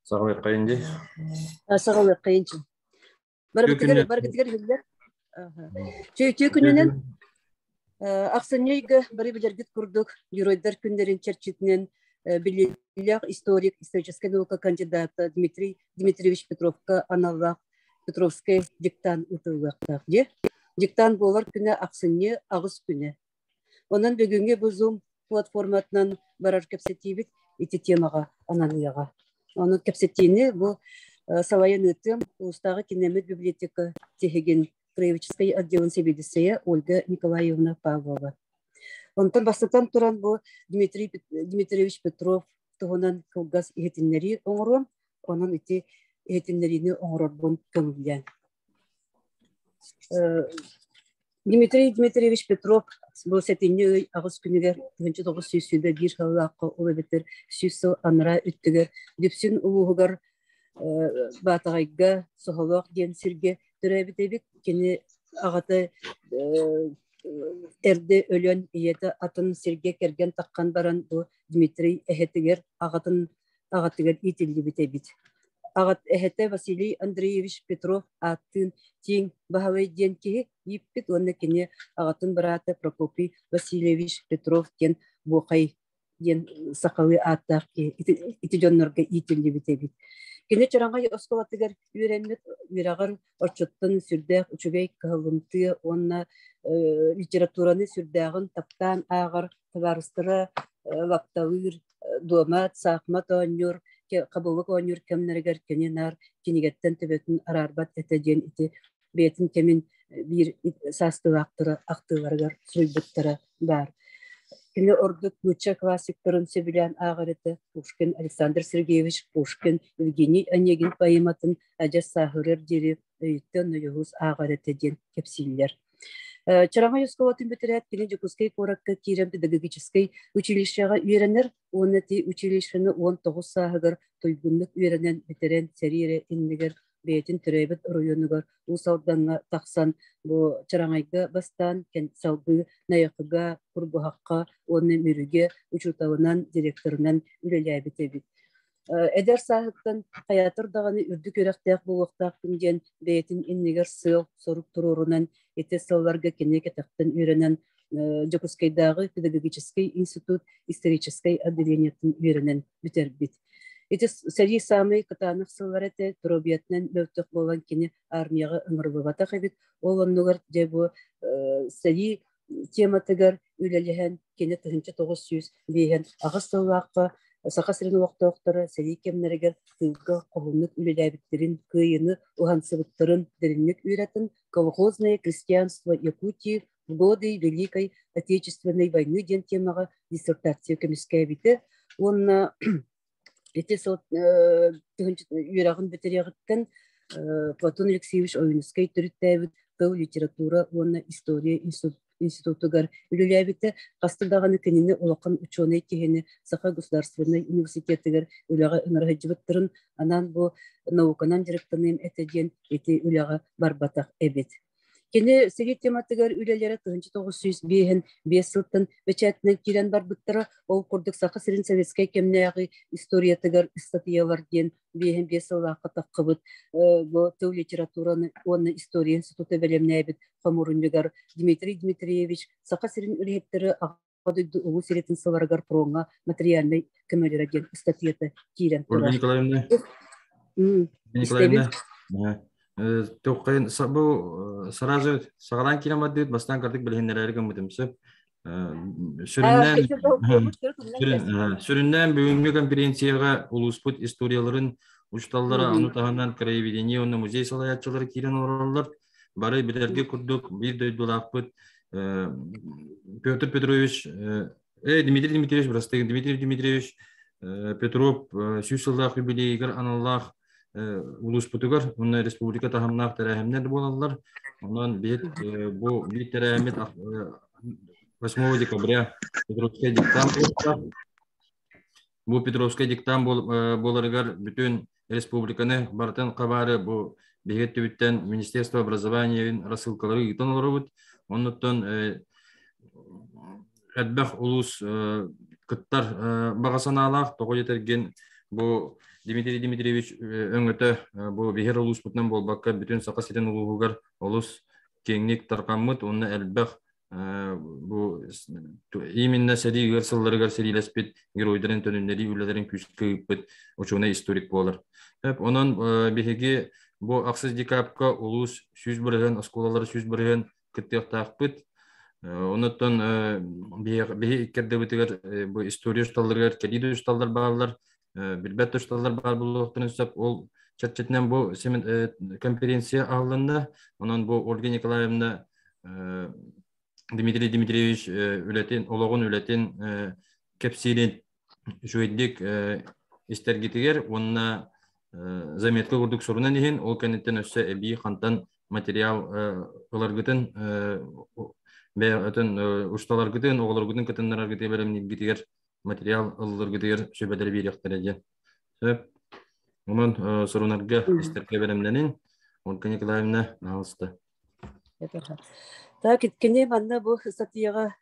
Саҕалыаххайын дии. Саҕалыаххайын дии. Барыбытыгар барыбытыгар иһиллэр. Үтүө күнүнэн ахсынньы ыйга бары билэргит курдук геройдар күннэрин чэрчитинэн биллиилээх историк, историческай наука кандидата Дмитрий Дмитриевич Петровка аналлаах Петровскай диктант ыытыллыахтаах дии. Диктант буолар күнэ ахсынньы 8 күнэ. Онон бүгүҥҥү бу Zoom платформатынан барар кэпсэтиибит ити темаҕа ананыаҕа. Онон кэпсэтиини бу салайан ыытыам улуустааҕы кинэмит библиотека тиһигин краеведческай отделын сэбиэдиссэйэ Ольга Николаевна Павлова. Онтон бастатан туран бу Дмитрий Дмитриевич Петров туһунан кылгас иһитиннэрии оҥоруом. Онон ити иһитиннэриини оҥорорбун көҥүллээн. Дмитрий Дмитриевич Петров бу сэтинньи ый 8 күнүгэр 1921 сыллаахха ол эбэтэр 100 сыл анараа өттүгэр Дүпсүн улууһугар Баатаҕайга Соһолоох диэн сиргэ төрөөбүт эбит. Кини аҕата эрдэ өлөн ийэтэ атын сиргэ кэргэн таххан баран бу Дмитрий эһэтигэр аҕатын аҕатыгар иитиллибит эбит. Аҕат эһэтэ Василий Андреевич Петров ааттыын Тииҥ Баһылай диэн киһи ииппит уонна кини аҕатын быраата Прокопий Васильевич Петров диэн Буохай диэн сахалыы ааттаах киһи ити дьоннорго иитиллибит эбит. Кини Чараҥай оскуолатыгар үөрэммит үөрэҕэр оччоттон сүрдээх үчүгэй кыһаллымтыа уонна литератураны сүрдээҕин таптаан ааҕар табаарыстара лапталыыр дуомат, саахымат оонньуур, хабылык оонньуур кэмнэригэр кини наар кинигэттэн төбөтүн араарбат этэ диэн ити бэйэтин кэмин биир саастыылаахтара ахтыыларыгар суруйбуттара баар. Кини ордук нуучча классиктарын сөбүлээн ааҕар этэ Пушкин Александр Сергеевич Пушкин Евгений Онегин поэматын адьас сааһырыар диэри өйүттэн нойоһуус ааҕар этэ диэн кэпсииллэр. Чараҥай оскуолатын бүтэрээт кини Дьокуускай куоракка киирэн педагогическай училищеҕа үөрэнэр уонна ити училищены 19 сааһыгар туйгуннук үөрэнэн бүтэрэн сэрии эрэ иннигэр бэйэтин төрөөбүт оройуонугар Уус Алдаҥҥа тахсан бу Чараҥайга бастаан салгыы Найахыга, Курбуһахха уонна Мүрүгэ учууталынан, директорынан үлэлээбит эбит. Эдэр сааһыттан хайаатар даҕаны үрдүк үөрэхтээх буолуохтаахпын диэн бэйэтин иннигэр сыал-сорук туруорунан ити сылларга кини кэтэхтэн үөрэнэн Дьокуускайдааҕы педагогическай институт историческай отделениетын үөрэнэн бүтэрбит. Ити сэрии саамай кытаанах сыллара этэ, доруобуйатынан мөлтөх буолан кини армияҕа ыҥырыллыбатах эбит. Ол оннугар дьэ бу сэрии тематыгар үлэлэһэн кини 1958 сыллаахха Саха сирин олохтоохторо сэрии кэмнэригэр тыылга хоһууннук үлэлээбиттэрин, кыайыыны уһансыбыттарын дириҥник үөрэтэн «Колхозное крестьянство Якутии в годы Великой Отечественной войны» диэн темаҕа диссертация көмүскээбитэ уонна ити сыл үөрэҕин бүтэриэҕиттэн Платон Алексеевич Ойуунускай төрүттээбит тыл, литература уонна история институтугар үлэлээбитэ. Хаста даҕаны кинини улахан учуонай киһини Саха государственнай университетыгар үлэҕэ ыҥыра сылдьыбыттарын анаан бу науканан дьарыктаныам этэ диэн ити үлэҕэ барбатах эбит. Кини сэрии тематыгар үлэлэрэ 1955 сылтан бэчээтинэн киирэн барбыттара. Ол курдук Саха сирин советскай кэмнээҕи историятыгар ыстатыйалар диэн 55 сыллаахха таххыбыт бу тыл литератураны уонна история института бэлэмнээбит хомуурунньугар Дмитрий Дмитриевич Саха сирин үлэһиттэрэ Аҕа дойду Улуу сэриитин сылларыгар фроҥҥа материальнай көмөлөрө диэн ыстатыйата киирэн Ольга турар. Николаевна, Истэбин. Николаевна, туоххайын бу сразу саҕалаан киирэн бардыбыт, бастаан кырдык билиһиннэрээри гыммытым сөп. Сүрүннээн сүрүннээн бүгүҥҥү конференцияҕа улууспут историяларын учууталлара, ону таһынан краеведение уонна музей салайааччылара киирэн олороллор. Бары билэргэ курдук биир дойдулаахпыт Петр Петрович, Дмитрий Дмитриевич, бырастыы, Дмитрий Дмитриевич Петров 100 сыллаах юбилейыгар аналлаах улууспутугар уонна республика таһымнаах тэрээһиннэр буолаллар. Онон биһит бу биир тэрээһиммит 8 декабря Петровскай диктант буолуохтаах. Бу Петровскай диктант буоларыгар бүтүн республиканы барытын хабаары бу биһиги өттүбүттэн Министерство образования рассылкалары ыытан олоробут. Оннуттан Элбэх улуус кыттар баҕа санаалаах, тоҕо диэтэргин бу Дмитрий Дмитриевич өҥөтө бу биһир улууспутунан буолбакка бүтүн Саха сирин улууһугар олус киэҥник тарҕаммыт уонна элбэх бу именно сэрии ыар сылларыгар сэриилэспит геройдарын төнүннэрии үлэлэрин күүскэ ыыппыт учуонай историк буолар. Онон биһиги бу ахсыс декабка улуус 100%, оскуолалары 100% кыттыахтаахпыт. Онуттан биһи иккэрдэбитигэр бу история усталларыгар кэлии да усталлар бааллар, билбэт да усталлар баар буолуохтарын сөп. Ол чэрчитинэн бу конференция аһыллынна. Онон бу Ольга Николаевна Дмитрий Дмитриевич үлэтин, олоҕун үлэтин кэпсиирин үчүгэйдик истэргитигэр уонна заметка курдук сурунан иһин, ол кэнниттэн өссө эбии хантан материал ыларгытын, бэйэтин усталаргытын, оҕолоргутун кытыннараргытыгар бэлэмнииргитигэр материал ылларгытыгар сүбэлэри биэриэхтэрэ диэн. Сөп. Онон сурунарга, истэргэ бэлэмнэнин. Ольга Николаевна, пожалуйста. Так, кини манна бу ыстатыйаҕа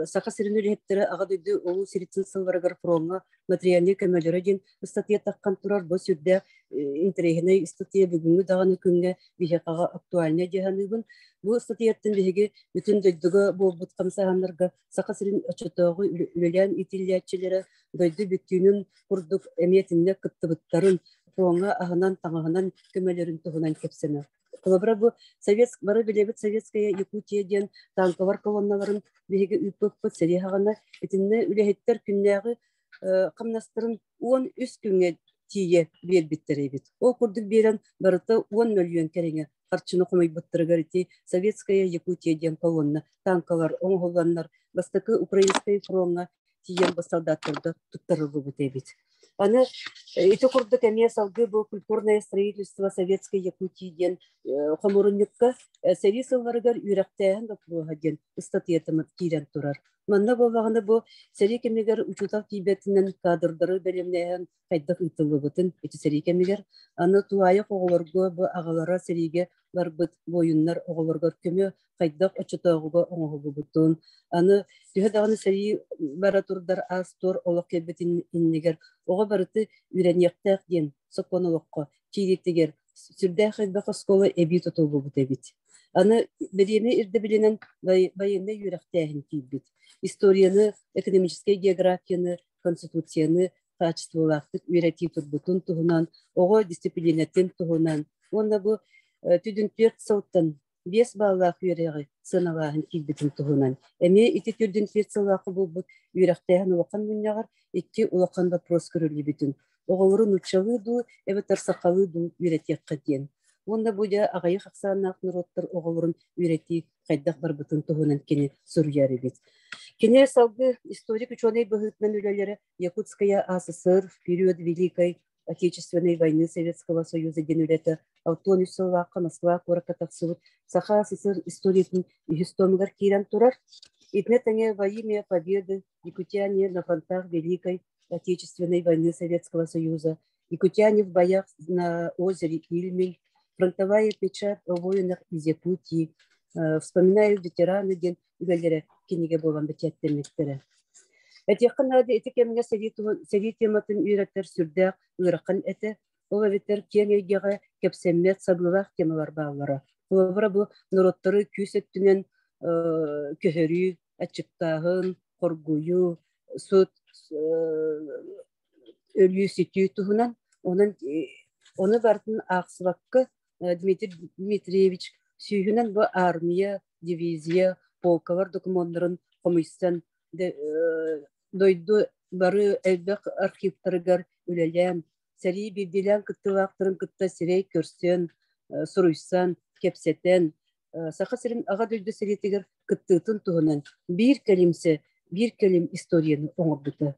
Саха сирин үлэһиттэрэ Аҕа дойду Улуу сириттин сылларыгар фроҥҥа материальнай көмөлөрө диэн ыстатыйа таххан турар. Бу сүрдээх интэриэһинэй ыстатыйа бүгүҥҥү даҕаны күҥҥэ биһиэхэҕэ актуальнай дии саныыбын. Бу ыстатыйаттан биһиги бүтүн дойдуга буолбут хамсааһыннарга Саха сирин оччотооҕу үлэлээн иитиллээччилэрэ дойду бүттүүнүн курдук эмиэ итиннэ кыттыбыттарын, фроҥҥа аһынан-таҥаһынан көмөлөрүн туһунан кэпсэнэр. Холобура, бу Советск, бары билэбит Советская Якутия диэн танковар колонналарын биһиги ыыппыппыт сэрии хаҕана. Итиннэ үлэһиттэр күннээҕи хамнастарын 13 күҥҥэ тиийэ биэрбиттэр эбит. Ол курдук биэрэн барыта 10 мөлүйүөн кэриҥэ харчыны хомуйбуттарыгар ити Советская Якутия диэн колонна танкалар оҥоһулланнар бастакы Украинскай фроҥҥа тиийэн бу солдаттарга туттарыллыбыт эбит. Аны ити курдук эмиэ салгыы бу культурное строительство Советской Якутии диэн хомурунньукка сэрии сылларыгар үөрэхтээһин боппуруоһа диэн ыстатыйатымыт киирэн турар. Манна буоллаҕына бу сэрии кэмигэр учуутал тиийбэтинэн кадрдары бэлэмнээһин хайдах ыытыллыбытын ити сэрии кэмигэр аны тулаайах оҕолорго бу аҕалара сэриигэ барбыт буойуннар оҕолоругар көмө хайдах оччотооҕуга оҥоһуллубутун аны төһө даҕаны сэрии бара турдар аас-туор олох кэлбитин иннигэр оҕо барыты үөрэниэхтээх диэн сокуон олоххо киириитигэр сүрдээх элбэх оскуола эбии тутуллубут эбит. Аны бириэмэ ирдэбилинэн байыаннай үөрэхтээһин киирбит. Историяны, экономическай географияны, конституцияны хаачыстыбалаахтык үөрэтии турбутун туһунан, оҕо дисциплинатын туһунан уонна бу түдүн түөрт сылтан 5 бааллаах үөрэҕи сыаналааһын киирбитин туһунан. Эмиэ ити түрдүн түөрт сыллаахха буолбут үөрэхтээһин улахан мунньаҕар икки улахан вопрос көрүллүбүтүн. Оҕолору нууччалыы дуу эбэтэр сахалыы дуу үөрэтиэххэ диэн. Уонна бу дьэ аҕыйах ахсааннаах норуоттар оҕолорун үөрэтии хайдах барбытын туһунан кини суруйар эбит. Кини салгыы историк учуонай быһыытынан үлэлэрэ Якутская АССР в период Великой Отечественной войны Советского Союза диэн үлэтэ 63 сыллаахха Москва куоракка тахсыбыт Саха СССР историятын үһүс томугар киирэн турар. Итинэ тэҥэ «Во имя Победы. Якутяне на фронтах Великой Отечественной войны Советского Союза», «Якутяне в боях на озере Ильмень», «Фронтовая печать о воинах из Якутии», «Вспоминают ветераны» диэн үлэлэрэ кинигэ буолан бэчээттэммиттэрэ. Этиэххэ наада, ити кэмҥэ сэрии тематын үөрэтэр сүрдээх ыарахан этэ. Ол эбэтэр киэҥ эйгэҕэ кэпсэммэт сабыылаах темалар бааллара. Холобура, бу норуоттары күүс өттүнэн көһөрүү, аччыктааһын, хоргуйуу, сут, өлүү-сүтүү туһунан. Онон ону барытын аахсыбакка Дмитрий Дмитриевич сүүһүнэн бу армия, дивизия, полкалар докумуоннарын хомуйсан дойду бары элбэх архивтарыгар үлэлээн, сэрии биирдиилээн кыттыылаахтарын кытта сирэй көрсөн, суруйсан, кэпсэтэн, Саха сирин Аҕа дойду сэриитигэр кыттыытын туһунан биир кэлимсэ, биир кэлим историяны оҥорбута.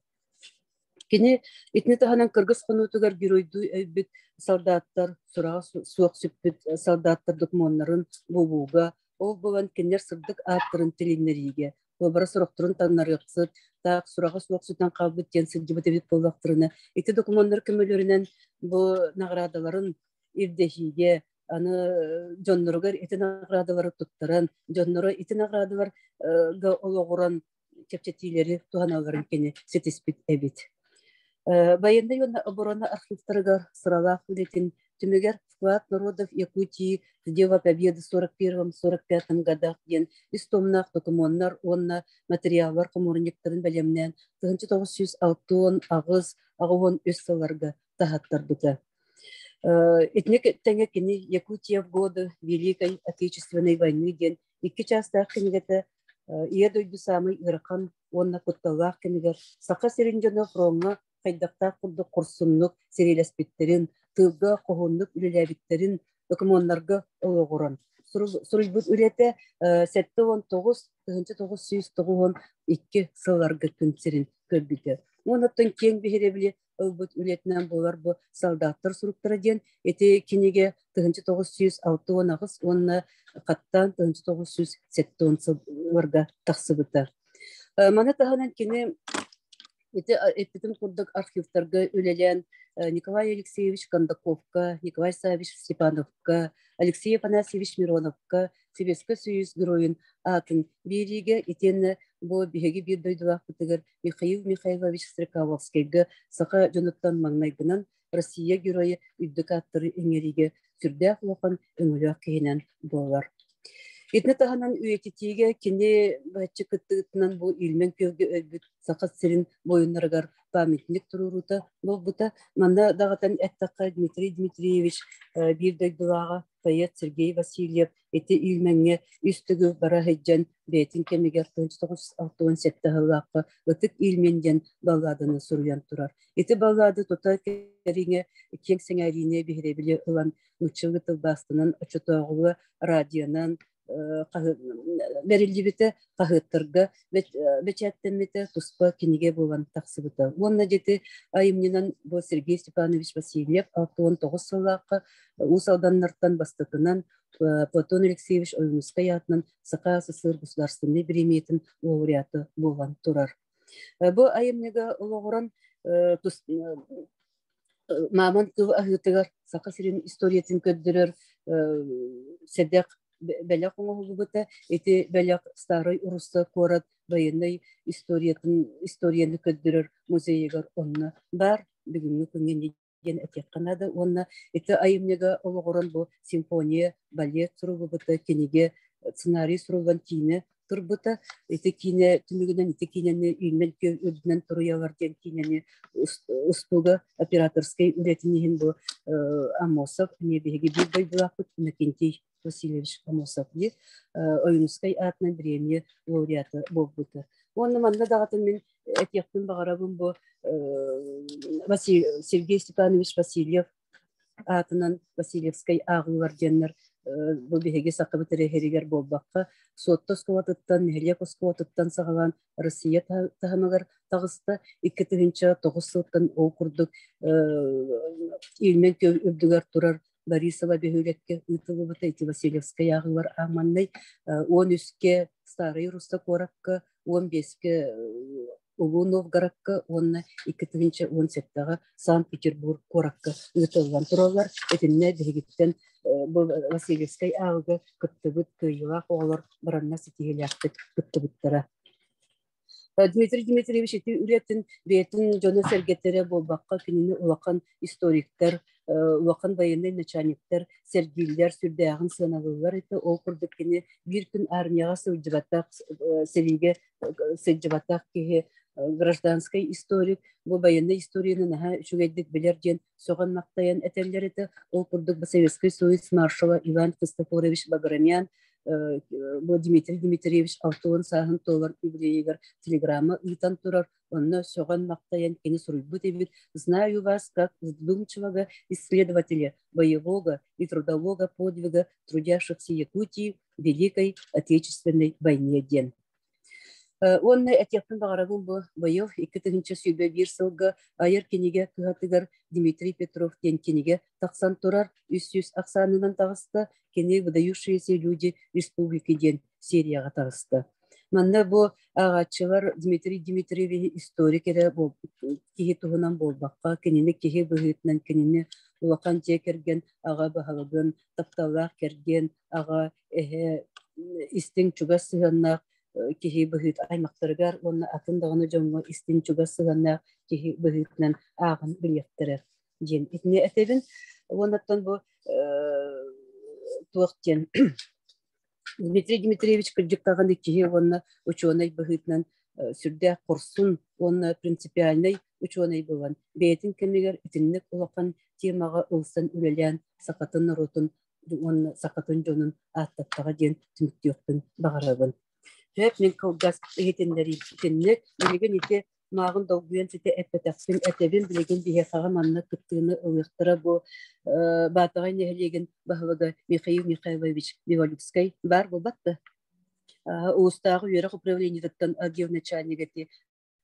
Кини итини таһынан кыргыс хонуутугар геройдуу өлбүт солдаттар, сураҕа суох сүппүт солдаттар докумуоннарын булууга, ол буолан кинилэр сырдык ааттарын тилиннэриигэ, уобарас сорохторун таҥнарыахсыт, таах сураҕа суох сүтэн хаалбыт диэн сылдьыбыт эбит буоллахтарына, ити докумуоннар көмөлөрүнэн бу наҕараадаларын ирдэһиигэ, аны дьонноругар ити наҕараадалары туттаран, дьонноро ити наҕараадаларга олоҕуран чэпчэтиилэри туһаналларын кини ситиспит эбит. Военнай уонна оборона архивтарыгар сыралаах үлэтин түмүгэр «Вклад народов Якутии в дело Победы в 41-45 годах» диэн үс томнаах докумуоннар уонна материаллар хомуурунньуктарын бэлэмнээн 1968-83 сылларга таһаттарбыта. Итини тэҥэ кини «Якутия в годы Великой Отечественной войны» диэн икки чаастаах кинигэтэ Ийэ дойду саамай ыарахан уонна кутталлаах кэмигэр Саха сирин дьоно фроҥҥа хайдахтаах курдук хорсуннук сэриилэспиттэрин, тыылга хоһууннук үлэлээбиттэрин докумуоннарга олоҕуран суруйбут үлэтэ 79 992 сылларга күн сирин көрбүтэ. Уонна киэҥ биһирэбили ылбыт үлэтинэн буолар бу «Солдаттар суруктара» диэн ити кинигэ 1968 уонна хаттаан 1970 сылларга тахсыбыта. Маны таһынан кини ити эппитим курдук архивтарга үлэлээн Николай Алексеевич Кондаковка, Николай Саввич Степановка, Алексей Афанасьевич Мироновка Советский Союз Геройун аатын биэриигэ итиэннэ бу биһиги биир дойдулаахпытыгар Михаил Михайлович Стрекаловскайга саха дьонуттан маҥнайгынан Россия Геройа үрдүк ааттары иҥэриигэ сүрдээх улахан өҥөлөөх киһинэн буолар. Итини таһынан үйэтитиигэ кини быһаччы кыттыытынан бу Ильмень күөлгэ өлбүт Саха сирин буойуннарыгар памятник туруоруута буолбута. Манна даҕатан эттэххэ, Дмитрий Дмитриевич биир дойдулааҕа поэт Сергей Васильев ити Ильмеҥҥэ үс төгүл бара сылдьан бэйэтин кэмигэр 1967 сыллаахха «Ытык Ильмень» диэн балладаны суруйан турар. Ити баллада тута кэриҥэ киэҥ сэҥээриини, биһирэбили ылан, нууччалыы тылбаастанан, оччотооҕуга радионан бэриллибитэ, хаһыаттарга бэчээттэммитэ, туспа кинигэ буолан тахсыбыта. Уонна дьити айымньынан бу Сергей Степанович Васильев 69 сыллаахха Уус Алданнартан бастакынан Платон Алексеевич Ойуунускай аатынан Саха СССР государственнай бириэмийэтин лауреата буолан турар. Бу айымньыга олоҕуран Мамонт кыл аһыытыгар Саха сирин историятын көрдөрөр сэдэх бэлэх оҥоһуллубута. Ити бэлэх Старай Русса куорат военнай историятын историяны көрдөрөр музейыгар онно баар, бүгүҥҥү күҥҥэ диэн этиэххэ наада. Уонна ити айымньыга олоҕуран бу симфония, балет суруллубута, кинигэ, сценарий суруллан киинэ турбута. Ити киинэ түмүгүнэн ити киинэни Ильмень күөл үрдүнэн туруйалар диэн киинэни устууга операторскай үлэтин иһин бу Аммосов, эмиэ биһиги биир дойдулаахпыт Иннокентий Васильевич Аммосов дии, Ойуунускай аатынан бириэмийэ лауреата буолбута. Уонна манна даҕатан мин этиэхпин баҕарабын бу Сергей Степанович Васильев аатынан Васильевскай ааҕыылар диэннэр бу биһиги сахабыт эрэ буолбакка, Суотта оскуолатыттан, нэһилиэк оскуолатыттан саҕалаан Россия таһымыгар таҕыста. 2009 сылтан ол курдук Ильмень күөл үрдүгэр турар Борисова бөһүөлэккэ ыытыллыбыта ити Васильевскай ааҕыылар ааманнай 13-кэ Старай Русса куоракка, 15-кэ Улуу Новгородка уонна 2017-ҕэ Санкт-Петербург куоракка ыытыллан тураллар. Итиннэ биһигиттэн бу Васильевскай ааҕыыга кыттыбыт кыайыылаах оҕолор баранна ситиһиилээхтик кыттыбыттара. Дмитрий Дмитриевич ити үлэтин бэйэтин дьоно-сэргэтэ буолбакка, кинини улахан историктар, улахан военнай начальниктар сэргииллэр, сүрдээҕин сыаналыыллар этэ. Ол курдук кини биир күн армияҕа сылдьыбатах, сэриигэ сылдьыбатах киһи, гражданскай историк, бу военнай историяны наһаа үчүгэйдик билэр диэн сөҕөн-махтайан этэллэр этэ. Ол курдук бу Советский Союз маршала Иван Христофорович Баграмян бу Дмитрий Дмитриевич 60 сааһын туолар юбилейыгар телеграмма ыытан турар. Онно сөҕөн-махтайан кини суруйбут эбит: «Знаю вас как вдумчивого исследователя боевого и трудового подвига трудящихся Якутии в Великой Отечественной войне» диэн. Уонна этиэхпин баҕарабын бу быйыл 2021 сылга Айар кинигэ кыһатыгар Дмитрий Петров диэн кинигэ тахсан турар, 300 ахсаанынан таҕыста, кини «Выдающиеся люди республики» диэн серияҕа таҕыста. Манна бу ааҕааччылар Дмитрий Дмитриевиһи историк эрэ киһи туһунан буолбакка, кинини киһи быһыытынан, кинини улахан дьиэ кэргэн аҕа баһылыгын, тапталлаах кэргэн, аҕа, эһэ, истиҥ чугас сыһыаннаах Киһи быһыыт аймахтарыгар уонна атын даҕаны дьоҥҥо истин чугас сыһыаннаах киһи быһыытынан ааҕан билиэхтэрэ диэн итини этэбин. Уоннаттан бу туох диэн Дмитрий Дмитриевич кырдьык даҕаны киһи уонна учуонай быһыытынан сүрдээх хорсун уонна принципиальнай учуонай буолан, бэйэтин кэмигэр итинник улахан темаҕа ылсан үлэлээн сахатын норуотун уонна сахатын дьонун ааттаттаҕа диэн түмүктүөхпүн баҕарабын. Сөп, мин кылгас иһитиннэриим итинник. Билигин ити мааҕын долгуйан ситэ эппэтэхпин этэбин. Билигин биһиэхэҕэ манна кыттыыны ылыахтара бу Баатаҕай нэһилиэгин баһылыга Михаил Михайлович Белолюбскай баар буолбат да? Улуустааҕы үөрэх управлениетыттан отдел начальнига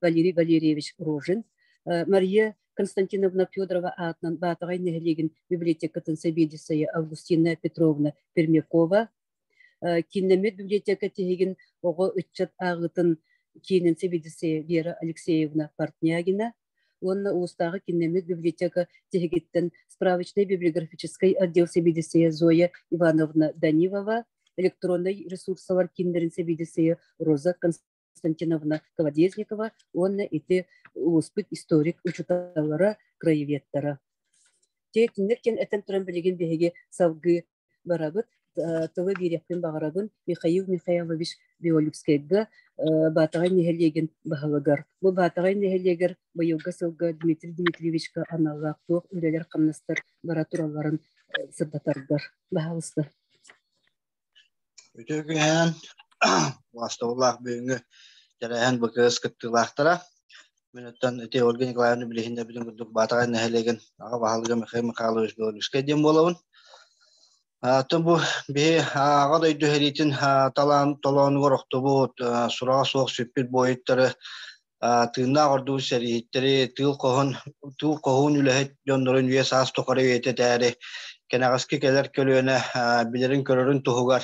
Валерий Валерьевич Рожин, Мария Константиновна Федорова аатынан Баатаҕай нэһилиэгин библиотекатын сэбиэдиссэйэ Августина Петровна Пермякова, кииннэммит библиотека тиһигин оҕо ыччат ааҕыытын киинин сэбиэдиссэйэ Вера Алексеевна Портнягина уонна улуустааҕы кииннэммит библиотека тиһигиттэн справочнай библиографическай отдел сэбиэдиссэйэ Зоя Ивановна Данилова, электроннай ресурсалар кииннэрин сэбиэдиссэйэ Роза Константиновна Колодезникова уонна ити улууспут историк учууталлара, краеведтара. Тиэтиннэр диэн этэн туран билигин биһиги салгыы барабыт. Тылы биэриэхпин баҕарабын Михаил Михайлович Белолюбскайга Баатаҕай нэһилиэгин баһылыгар. Бу Баатаҕай нэһилиэгэр быйылгы сылга Дмитрий Дмитриевичка аналлаах туох үлэлэр-хамнастар бара туралларын сырдатаргар. Баһаалыста. Үтүө күнүнэн убаастабыллаах бүгүҥҥү тэрээһин БКС кыттыылаахтара. Мин оттон ити Ольга Николаевна билиһиннэрбитин курдук Баатаҕай нэһилиэгин аҕа баһылыга Михаил Михайлович Белолюбскай диэн буолабын. Оттон бу биһи аҕа дойду сэриитин талаан толоонугар охтубут, сураҕа суох сүппүт буойуттары, тыыннаах ордубут сэрииһиттэри, тыыл хоһун, тыыл хоһуун үлэһит дьоннорун үйэ саас тухары үйэтитээри, кэнэҕэски кэлэр көлүөнэ билэрин-көрөрүн туһугар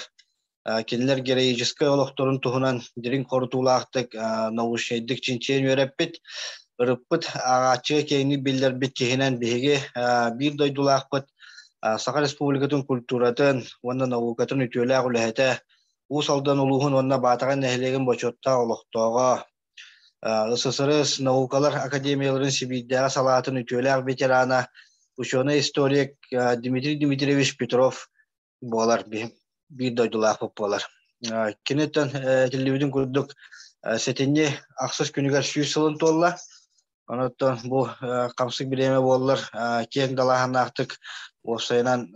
кинилэр героическай олохторун туһунан дириҥ хорутуулаахтык научнайдык чинчийэн үөрэппит, ырыппыт, ааҕааччыга киэҥник биллэрбит киһинэн биһиги биир дойдулаахпыт Саха Республикатын культуратын уонна наукатын үтүөлээх үлэһитэ, Уус Алдан улууһун уонна Баатаҕай нэһилиэгин бочуоттаах олохтооҕо, СССР наукалар академияларын Сибиирдээҕи салаатын үтүөлээх ветерана, учуонай-историк Дмитрий Дмитриевич Петров буолар, биир дойдулаахпыт буолар. Киниттэн этиллибитин курдук сэтинньи ахсыс күнүгэр 100 сылын туолла. Онуттан бу хамсык бириэмэ буоллар киэҥ далааһыннаахтык уопсайынан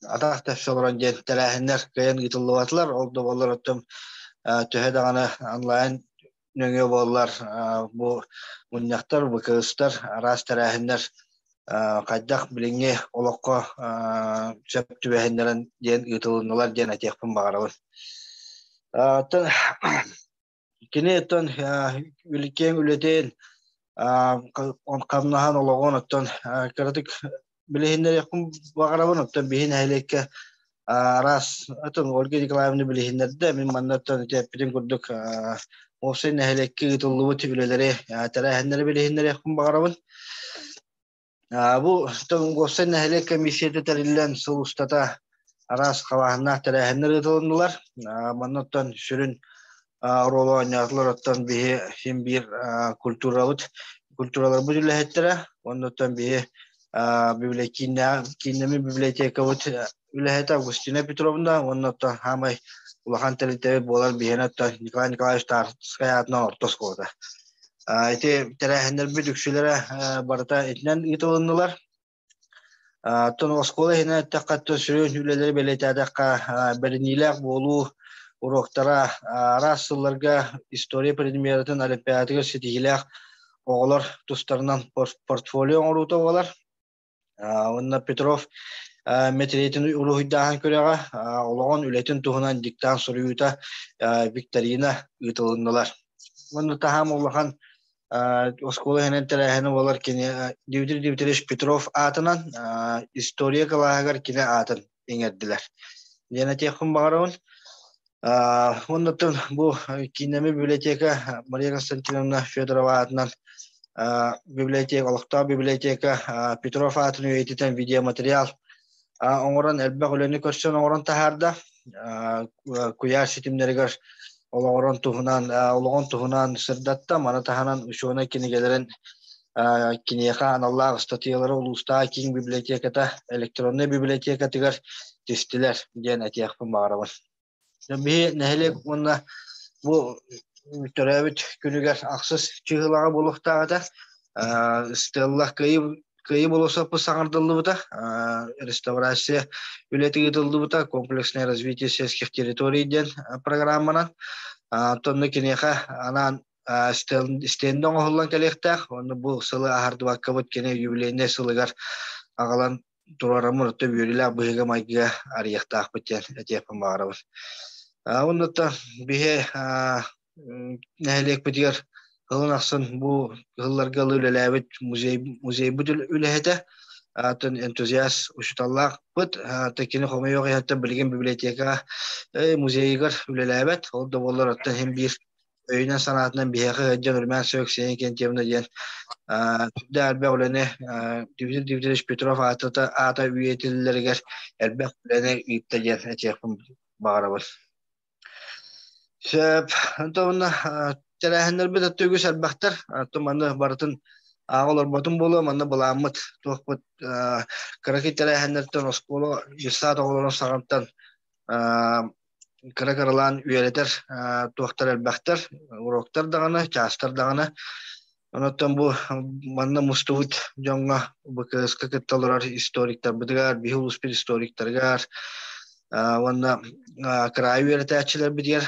атах тэпсэ олорон диэн тэрээһиннэр кыайан ыытыллыбатылар. Ол да буоллар оттон төһө даҕаны онлайн нөҥүө буоллар бу мунньахтар, ВКС-тар, араас тэрээһиннэр хайдах билиҥҥи олоххо сөп түбэһиннэрэн диэн ыытылыннылар диэн этиэхпин баҕарабын. Оттон кини оттон киэҥ үлэтин хамнаһан олоҕун оттон кыратык билиһиннэриэхпин баҕарабын. Оттон биһи нэһилиэккэ араас атын Ольга Николаевна билиһиннэрдэ. Мин манна оттон ити эппитин курдук уопсай нэһилиэккэ ыытыллыбыт үлэлэри, тэрээһиннэри билиһиннэриэхпин баҕарабын. Бу уопсай нэһилиэк комиссията тэриллэн сыл устата араас халааһыннаах тэрээһиннэр ыытылыннылар. Манна оттон сүрүн оруолу оонньоотулар оттон биһи син биир культурабыт культураларбыт үлэһиттэрэ уонна оттон биһи кииннэммит библиотекабыт үлэһитэ Августина Петровна уонна оттон саамай улахан тэрилтэбит буолар биһиэнэ оттон Николай Николаевич Тарскай аатынан орто оскуолата. Ити тэрээһиннэрбит үксүлэрэ барыта итинэн ыытылыннылар. Оттон оскуола иһинэн эттэххэ, сүрүн үлэлэри бэлиэтээтэххэ, бэриниилээх буолуу уруоктара араас сылларга история предметын олимпиадатыгар ситиһиилээх оҕолор тустарынан портфолио оҥоруута буолар. Уонна Петров мэтириэтин уруһуйдааһын күрэҕэ, олоҕун үлэтин туһунан диктант суруйуута, викторина ыытылыннылар. Уонна таһаам улахан оскуола иһинэн тэрээһини буолар кини Дмитрий Дмитриевич Петров аатынан история кылааһыгар кини аатын иҥэрдилэр. Диэн этиэхпин баҕарабын. Уонна бу кииннэммит библиотека Мария Константиновна Федорова аатынан библиотека, олохтоох библиотека Петров аатын үйэтитэн видеоматериал оҥорон элбэх үлэни көрсөн оҥорон таһаарда. Куйаар ситимнэригэр олоҕорон туһунан олоҕун туһунан сырдатта. Маны таһынан учуонай кинигэлэрин киниэхэ аналлаах ыстатыйалары улуустааҕы киин библиотеката электроннай библиотекатыгар түстүлэр диэн этиэхпин баҕарабын. Биһи нэһилиэк уонна бу төрөөбүт күнүгэр ахсыс чыһылаҕа буолуохтаах этэ. Стелла Кыайыы Кыайыы болуоссаппыт саҥардыллыбыта, реставрация үлэтэ ыытыллыбыта, комплексное развитие сельских территорий диэн программанан. Онтон киниэхэ анаан стендэ оҥоһуллан кэлиэхтээх. Онно бу сылы аһардыбаккабыт кини юбилейнай сылыгар аҕалан туруораммыт отто үөрүүлээх быһыыга-майгыга арыйыахтаахпыт диэн этиэхпин баҕарабын. Оннуттан биһи нэһилиэкпитигэр сылын ахсын бу сылларга үлэлээбит музей музейбыт үлэһитэ атын энтузиаст учууталлаахпыт кини хомойуох иһиттэн билигин библиотекаҕа музейыгар үлэлээбэт ол да буоллар оттон иһин биир өйүнэн-санаатынан биһиэхэ сылдьан Үрмээн Сөк Ксения Кентьевна диэн сүрдээх элбэх үлэни Дмитрий Дмитриевич Петров аата аата үйэтиллэригэр элбэх үлэни ыытта диэн этиэхпин баҕарабын. Сөп. Онтон тэрээһиннэрбит өттө үгүс элбэхтэр. Оттон манна барытын ааҕа олорботум буолуо, манна былааммыт туохпут кыракый тэрээһиннэртэн оскуола дьыссаат оҕолорун саҕаттан кыра-кыралаан үөрэтэр туохтар элбэхтэр, уроктар даҕаны, чаастар даҕаны. Онон бу манна мустубут дьоҥҥо БКС-ка кытта олорор историктарбытыгар, биһи улууспут историктарыгар уонна кыраайы үөрэтээччилэрбитигэр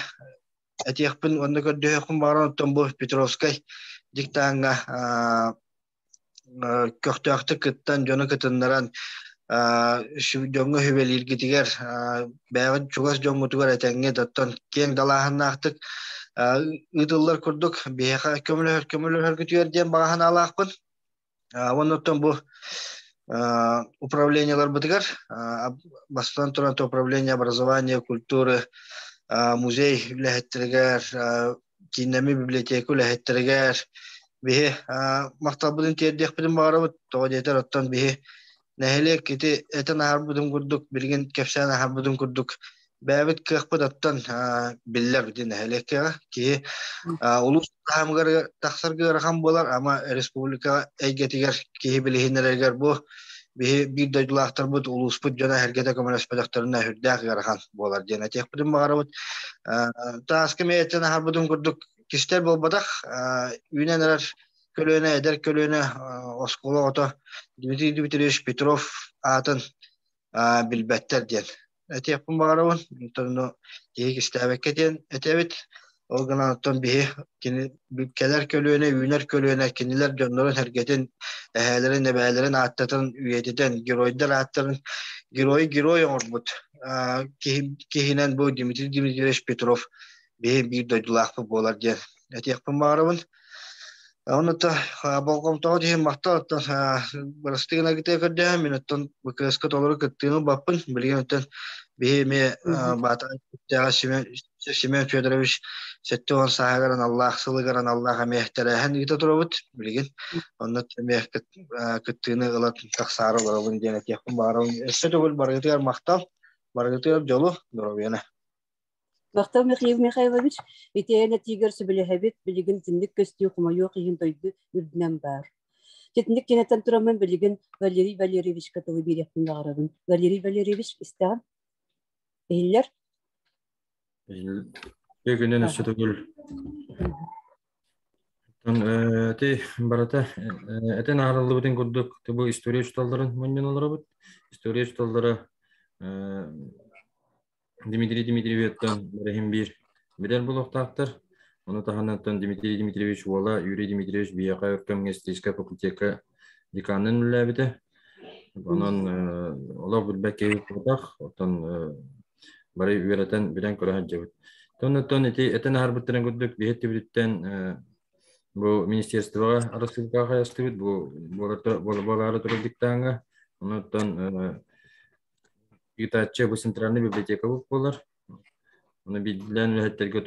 этиэхпин уонна көрдөһүөхпүн баҕаран оттон бу Петровскай диктаҥҥа көхтөөхтүк кыттан, дьону кытыннаран, дьоҥҥо сүбэлииргитигэр, бэйэҕит чугас дьоҥҥутугар этэҥҥит, оттон киэҥ далааһыннаахтык ыытыллар курдук биһиэхэ көмөлөһөр көмөлөһөргүтүгэр диэн баҕа санаалаахпын. Уонна оттон бу управлениеларбытыгар бастатан туран управление образования, культуры, музей үлэһиттэригэр, кииннэммит библиотека үлэһиттэригэр биһи махталбытын тиэрдиэхпитин баҕарабыт. Тоҕо диэтэр, оттон биһи нэһилиэк ити этэн аһарбытым курдук, билигин кэпсээн аһарбытым курдук, бэйэбит кыахпыт оттон биллэр ити нэһилиэккэ киһи улуус таһымыгар тахсарга ыарахан буолар, ама республика эйгэтигэр киһи билиһиннэрэригэр бу биһи биир дойдулаахтарбыт, улууспут дьоно эһэргэтэ көмөлөспөтөхтөрүнэ сүрдээх ыарахан буолар диэн этиэхпитин баҕарабыт. Тааска мэйэттэн аһарбытым курдук кистэл буолбатах, үүнэн эрэр көлүөнэ, эдэр көлүөнэ оскуола оҕото Дмитрий Дмитриевич Петров аатын билбэттэр диэн этиэхпин баҕарабын. Онтон киһи кистээбэккэ диэн этэбит. Ол гынан оттон биһи кини кэлэр көлүөнэ, үүнэр көлүөнэ кинилэр дьоннорун сэргэтин, эһээлэрин, эбээлэрин ааттатын үйэтитэн, геройдар ааттарын герой герой оҥорбут киһи, киһинэн бу Дмитрий Дмитриевич Петров биһи биир дойдулаахпыт буолар диэн этиэхпин баҕарабын. Онута болҕомтоҕо иһин махтал оттон бырастыы гынаргытыгар көрдөһөн мин оттон БКС-ка толору кыттыыны ылбаппын. Билигин оттон биһи эмиэ Баатаҕай Семен Семен Федорович 70 сааһыгар аналлаах сылыгар аналлаах эмиэ тэрээһин ыыта турабыт билигин. Онно эмиэ кыттыыны ыла тахсаары олоробун диэн этиэхпин баҕарабын. Өссө төгүл барыгытыгар махтал, барыгытыгар дьолу, доруобуйаны. Махтал Михаил Михайлович, итиэн этиигэр сөбүлэһэбит, билигин итинник көстүү хомойуох иһин дойду үрдүнэн баар. Итинник кинэтэн тураммын билигин Валерий Валерьевичка тылы биэриэхпин баҕарабын. Валерий Валерьевич, истэҕин? Иһиллэр? Күнүн өссө төгүл. Ти барыта этэн аарыллыбытын курдук бу история учууталларын мунньан олоробут. История учууталлара Дмитрий Дмитриевиттан бэрэһин биир билэр буолуохтаахтар. Ону таһынан Дмитрий Дмитриевич уола Юрий Дмитриевич биһиэхэ өр кэмҥэ историческай факультекка деканынан үлэлээбитэ. Онон олох билбэт киһи буолбатах. Оттон бары үөрэтэн билэн көрө сылдьабыт. Оннуттан ити этэн аһарбыттарын курдук биһи өттүбүтүттэн бу министерствоҕа Арассыыйаҕа хайастыбыт бу буолаары турар диктаҥҥа. Оннуттан ыытааччы бу центральный библиотека буолар. Ону биирдиилээн үлэһиттэргэ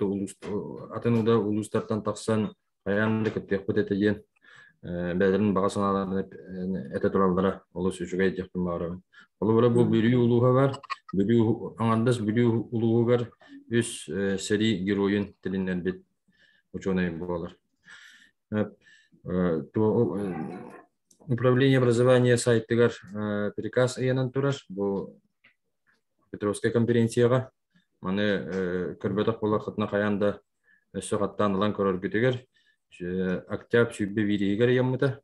атын да улуустартан тахсан хайаан да кыттыахпыт этэ диэн. Бэйэлэрин баҕа санааларын этэ тураллара олус үчүгэй диэхпин баҕарабын. Холобура бу Бүлүү улууһа бар. Бүлүү аҥардас Бүлүү улууһугар үс сэрии геройун тилиннэрбит учуонай буолар. Управление образования сайтыгар приказ ыйанан турар. Бу Петровскай конференцияҕа маны көрбөтөх буоллаххытына хайаан да өссө хаттаан ылан көрөргүтүгэр Октябрь 21-игэр ыйаммыта.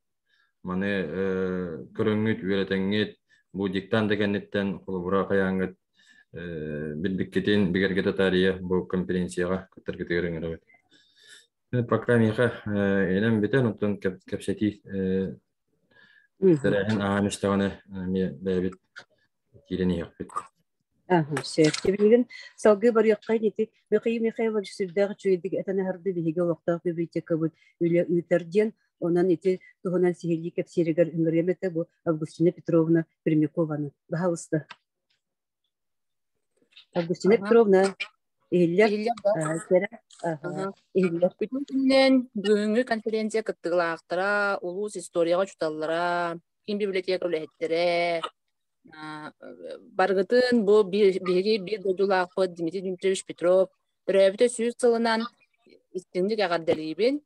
Маны көрөҥҥүт, үөрэтэҥҥит, бу диктант да кэнниттэн холобура хайааҥҥыт билбиккитин бигэргэтэ таарыйа бу конференцияҕа кыттаргытыгар ыҥырабыт. Пока миэхэ инэн бүтэн, оттон кэпсэтии тэрээһин аһаан истэҕинэ эмиэ бэйэбит киирэн иһиэхпит. Сөп. Билигин салгыы барыахха ити Михаил Михайлович сүрдээх үчүгэйдик этэн аһарды биһиги олохтоох библиотекабыт үлэ ыытар диэн. Онон ити туһунан сиһилии кэпсииригэр ыҥырыам этэ бу Августина Петровна Пермякованы. Баһаалыста. Августина Петровна, иһиллэр. Иһиллэр. Иһиллэр. Бүтүн күнүнэн бүгүҥҥү конференция кыттыылаахтара, улуус историяҕа учууталлара, киин библиотека үлэһиттэрэ, барыгытын бу биһиги биир дойдулаахпыт Дмитрий Дмитриевич Петров төрөөбүтэ 100 сылынан истиҥник эҕэрдэлиибин.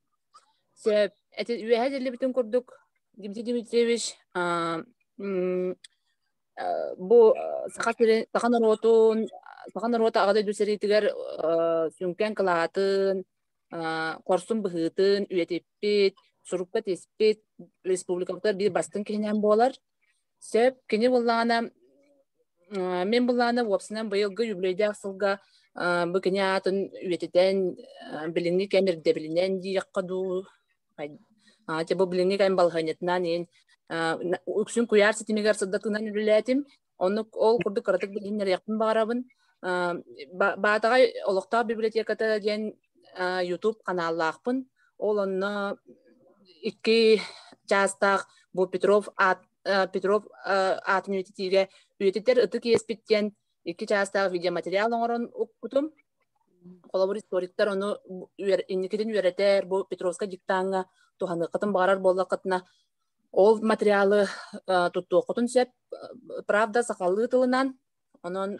Сөп, эти үөһэ этиллибитин курдук Дмитрий Дмитриевич бу саха сирин, саха норуотун, саха норуота Аҕа дойду сэриитигэр сүҥкэн кылаатын, хорсун быһыытын үйэтиппит, сурукка тиспит республикабытыгар биир бастыҥ киһинэн буолар. Сөп, кини буллаҕына, мин буллаҕына уопсайынан быйылгы үбүлүөйдээх сылга бу кини аатын үйэтитэн, билиҥҥи кэм ирдэбилинэн диэххэ дуу, бу билиҥҥи кэм балаһыанньатынан иһин үксүн куйаар ситимигэр сырдатыынан үлэлээтим. Оннук ол курдук кыратык билиһиннэриэхпин баҕарабын. Баатаҕай олохтоох библиотеката диэн YouTube ханааллаахпын. Ол онно 2 чаастаах бу Петров аат Петров аатын үйэтитиигэ үйэтитэр ытык иэспит диэн 2 чаастаах видеоматериал оҥорон укпутум. Холобур, историктар ону инникитин үөрэтэр, бу Петровскай диктаҥҥа туһаныаххытын баҕарар буоллаххытына, ол материалы туттуоххутун сөп. Правда, сахалыы тылынан, онон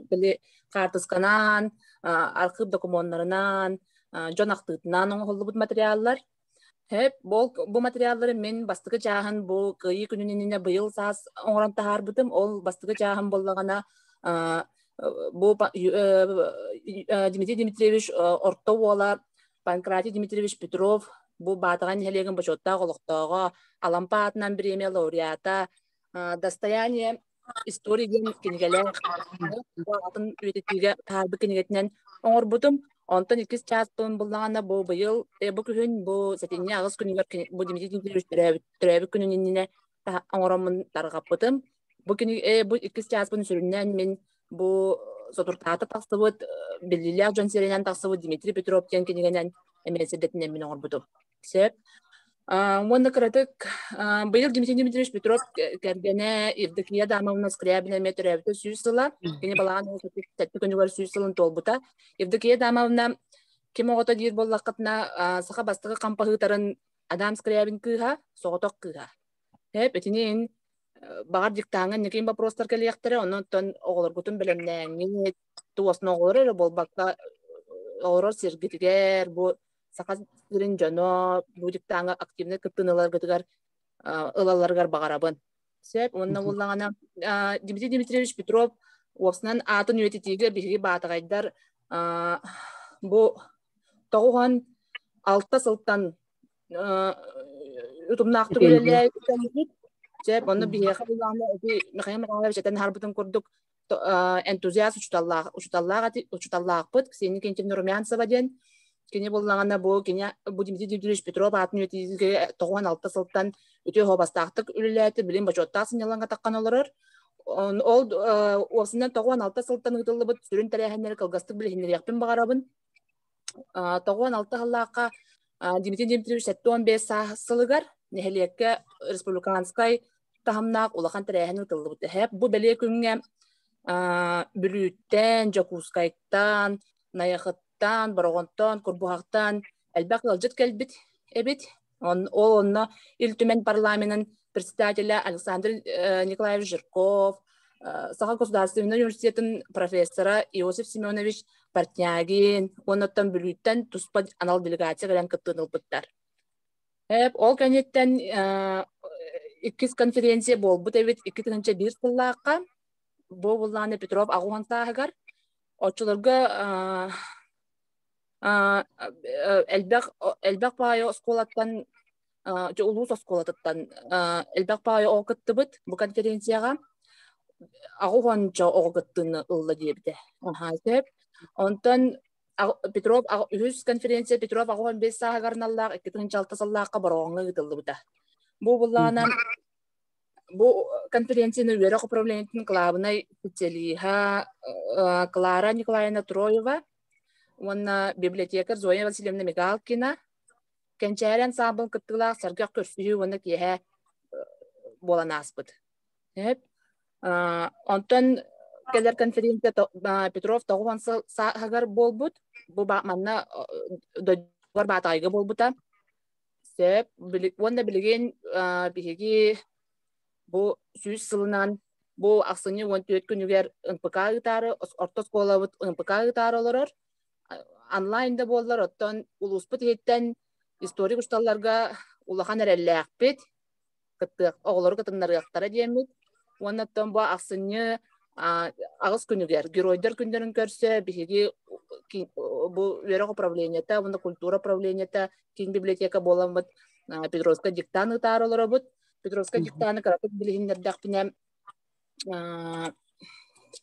били хаартысканан, архыып докумуоннарынан, дьон ахтыытынан оҥоһуллубут материаллар. Хэп, бу материаллары мин бастакы чааһын бу Кыайыы күнүн иннинэ быйыл саас оҥорон таһаарбытым. Ол бастакы чааһым буоллаҕына бу Дмитрий Дмитриевич орто уола Панкратий Дмитриевич Петров бу Баатаҕай нэһилиэгин бочуоттаах олохтооҕо, Алампа аатынан бириэмийэ лауреата, «Достояние истории» диэн кинигэлээх атын үйэтитиигэ таһаарбыт кинигэтинэн оҥорбутум. Онтон иккис чааспын буллаҕына бу быйыл бу күһүн бу сэтинньи 8 күнүгэр бу Дмитрий Дмитриевич төрөөбүт күнүн иннинэ оҥороммун тарҕаппытым. Бу бу иккис чааспын сүрүннээн мин бу соторутааҕыта тахсыбыт биллиилээх дьон сиринэн тахсыбыт Дмитрий Петров диэн кинигэнэн эмиэ сирдэтинэн мин оҥорбутум. Сөп. Уонна кыратык быйыл Дмитрий Дмитриевич Петров кэргэнэ Евдокия Адамовна Скрябина эмиэ төрөөбүтэ 100 сыла. Кини балаҕан сэттэ күнүгэр 100 сылын туолбута. Евдокия Адамовна ким оҕото диир буоллаххытына, саха бастакы хампаһыытарын Адам Скрябин кыыһа, соҕотох кыыһа. Сөп, итини баҕар диктаҥҥа инникин вопростар кэлиэхтэрэ, онон оҕолоргутун бэлэмнээҥҥит, туосна оҕолор эрэ буолбакка олорор сиргитигэр бу саха сирин дьоно бу диктаҥҥа активнай кыттыыны ыларгытыгар ылалларыгар баҕарабын. Сөп, уонна буоллаҕына Дмитрий Дмитриевич Петров уопсанан аатын үйэтитиигэ биһиги баатаҕайдар бу 96 сылтан утумнаахтык үлэлээбит. Сөп, онно биһиэхэ буллаҕына ити Михаил Михайлович этэн аһарбытын курдук энтузиаст учууталлаахпыт Ксения Кентьевна Румянцева диэн. Кини буллаҕына бу кини бу Дмитрий Дмитриевич Петров аатын үйэтитиигэ 96 сылтан үтүө суобастаахтык үлэлээтэ, билин бочуоттаах сынньалаҥҥа таххан олорор. Ол уопсайынан 96 сылтан ыытыллыбыт сүрүн тэрээһиннэри кылгастык билиһиннэриэхпин баҕарабын. 96 сыллаахха Дмитрий Дмитриевич 75 сылыгар нэһилиэккэ республиканскай таһымнаах улахан тэрээһин ыытыллыбыт. Бу бэлиэ күҥҥэ Бүлүүттэн, Ол онно Ил Түмэн парламенын председателя Александр Николаевич Жирков, Саха государственнай университетын профессора Иосиф Семенович Портнягин уоннаттан Бүлүүттэн туспа анал делегация кэлэн кыттыыны ылбыттар. Ол кэнниттэн иккис конференция буолбут эбит 2001 сыллаахха. Бу буллааны Петров аҕуһан сааһыгар. Оччолорго элбэх элбэх баайы оскуолаттан улуус оскуолатыттан элбэх баайы оҕо кыттыбыт бу конференцияҕа аҕыс уонча оҕо кыттыыны ылла диэбитэ. Сөп. Онтон Петров үһүс конференция Петров 85 сааһыгар аналлаах 2006 сыллаахха Бороҕоҥҥо ыытыллыбыта. Бу буллаҕына бу конференцияны үөрэх управлениетын кылаабынай специалиһа Клара Николаевна Троева уонна библиотекарь Зоя Васильевна Мигалкина Кэнчээри ансаамбыл кыттыылаах сэргэх көрсүһүү уонна киэһэ буолан ааспыт. Онтон кэлэр конференция Петров 90 сыл сааһыгар буолбут. Бу манна дойдугар Баатаҕайга буолбута. Сөп. Уонна билигин биһиги бу 100 сылынан бу ахсынньы 14 күнүгэр НПК ыытаары, орто оскуолабыт НПК ыытаары олорор. Онлайн да буоллар, оттон улууспут иһиттэн историк учууталларга улахан эрэллээхпит, кыттыах, оҕолору кытыннарыахтара диэммит. Уонна оттон бу ахсынньы аҕыс күнүгэр Геройдар күннэрин көрсө биһиги бу үөрэх управлениета уонна культура управлениета киин библиотека буоламмыт Петровскай диктант ыытаары олоробут. Петровскай диктаны кыратык билиһиннэрдэхпинэ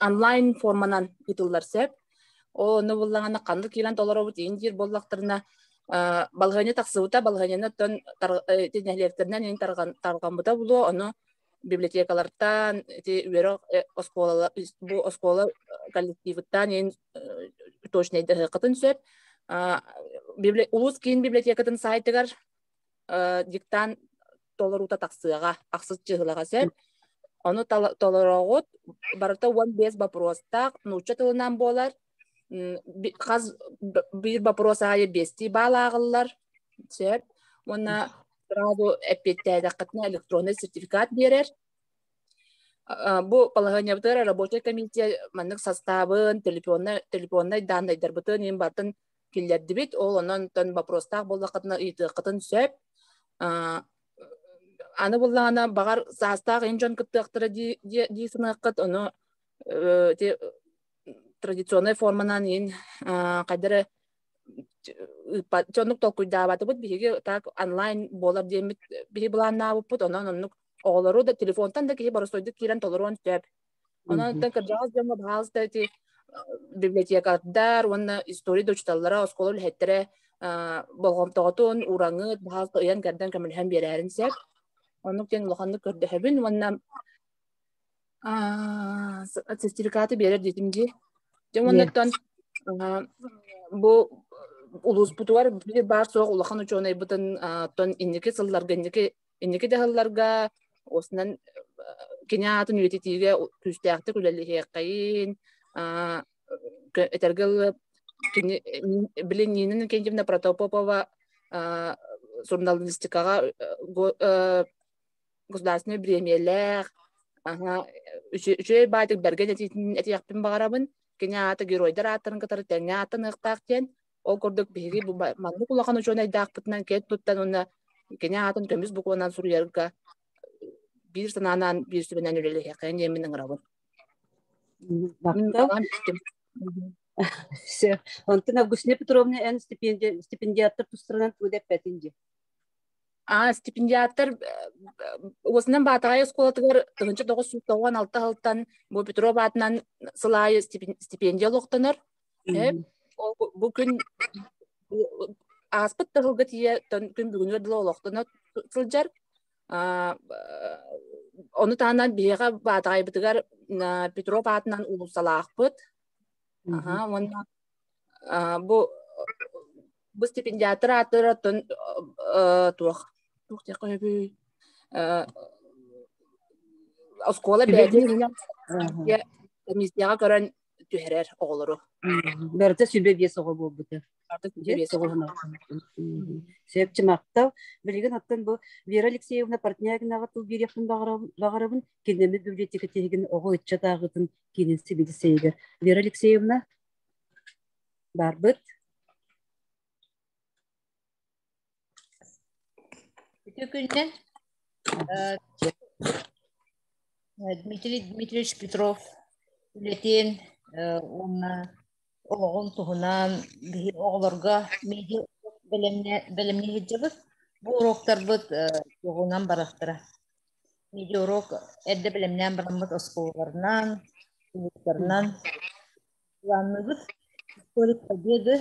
онлайн форманан ыытыллар сөп. Ол онно буллаҕына ханнык киирэн толоробут иин диир буоллахтарына балаһыанньа тахсыбыта, балаһыанньаны оттон нэһилиэктэринэн иин тарҕаммыта булуо, ону библиотекалартан ити үөрэх оскуола бу оскуола коллективыттан иин точнайдаһыаххытын сөп. Улуус киин библиотекатын сайтыгар диктант толоруута тахсыаҕа, ахсыс чыһылаҕа сөп. Ону толороҕут барыта 15 боппуруостаах нуучча тылынан буолар. Хас биир боппуруос аайы биэстии баал ааҕыллар. Сөп. Уонна сразу эппиэттээтэххитинэ электронный сертификат биэрэр. Бу балаһыанньабытыгар рабочай комиссия маннык састаабын, телефоннай даннайдарбытын иин барытын киллэрдибит. Ол онон вопростаах буоллаххытына ыйытыаххытын сөп. Аны буллаҕына баҕар саастаах ин дьон кыттыахтара дии саныаххыт, ону традиционнай форманан иин хайдары дьоннук толкуйдаабатыбыт биһиги так онлайн буолар диэммит биһи былааннаабыппыт онон оннук оҕолору да телефонтан да киһи боростуойдук киирэн толоруон сөп. Онон кырдьаҕас дьоҥҥо баһаалыста ити библиотекардар уонна история да учууталлара, оскуола үлэһиттэрэ болҕомтоҕутун уураҥыт, баһаалыста ыйан-кэрдэн көмөлөһөн биэрээрин сөп. Оннук диэн улаханнык көрдөһөбүн уонна сертификаты биэрэр диэтим дии. Дьэ уоннаттан бу улууспутугар биир баар суох улахан учуонайбытын тон инники сылларга инники инники дьаһалларга уосунан кини аатын үйэтитиигэ күүстээхтик үлэлэһиэххэйин этэргэ дылы кини били Нина Иннокентьевна Протопопова журналистикаҕа государственнай бириэмийэлээх үчүгэй баайдык бэргэн этиитин этиэхпин баҕарабын кини аата геройдар ааттарын кытары тэҥҥэ ааттаныахтаах диэн. Ол курдук биһиги бу маннык улахан учуонайдаахпытынан киэн туттан уонна кини аатын көмүс букванан суруйарга биир санаанан биир сүбэнэн үлэлэһиэххэ диэммин ыҥырабын. Все. Онтон Августина Петровна эн стипендиаттар тустарынан тугу да эппэтин дии. А стипендиаттар уосунан Баатаҕай оскуолатыгар 1996 сылтан бу Петров аатынан сыл аайы стипендия олохтонор. Бу күн ааспыт тыһылга тиийэ күн бүгүнүгэр дылы олохтоно сылдьар. Ону таһынан биһиэхэ Баатаҕайбытыгар Петров аатынан уулуссалаахпыт. Уонна бу бу стипендиаттар ааттара туох туох диэххэ сөбүй оскуола бэйэтин иһинэн комиссияҕа көрөн түһэрэр оҕолору. Барыта 25 оҕо буолбута. Сөп махтал. Билигин оттон бу Вера Алексеевна Портнягинаҕа тыл биэриэхпин баҕарабын. Кинини библиотека тиһигин оҕо ыччат ааҕыытын киинин сибидиссэйигэр. Вера Алексеевна барбыт. Үтүө күннэн. Дмитрий Дмитриевич Петров үлэтин уонна олоҕун туһунан биһи оҕолорго медиа бэлэмнии сылдьабыт. Бу уроктарбыт туһунан барахтара. Медиа урок эрдэ бэлэмнээн бараммыт оскуолаларынан, улуустарынан планныыбыт. Историк Победы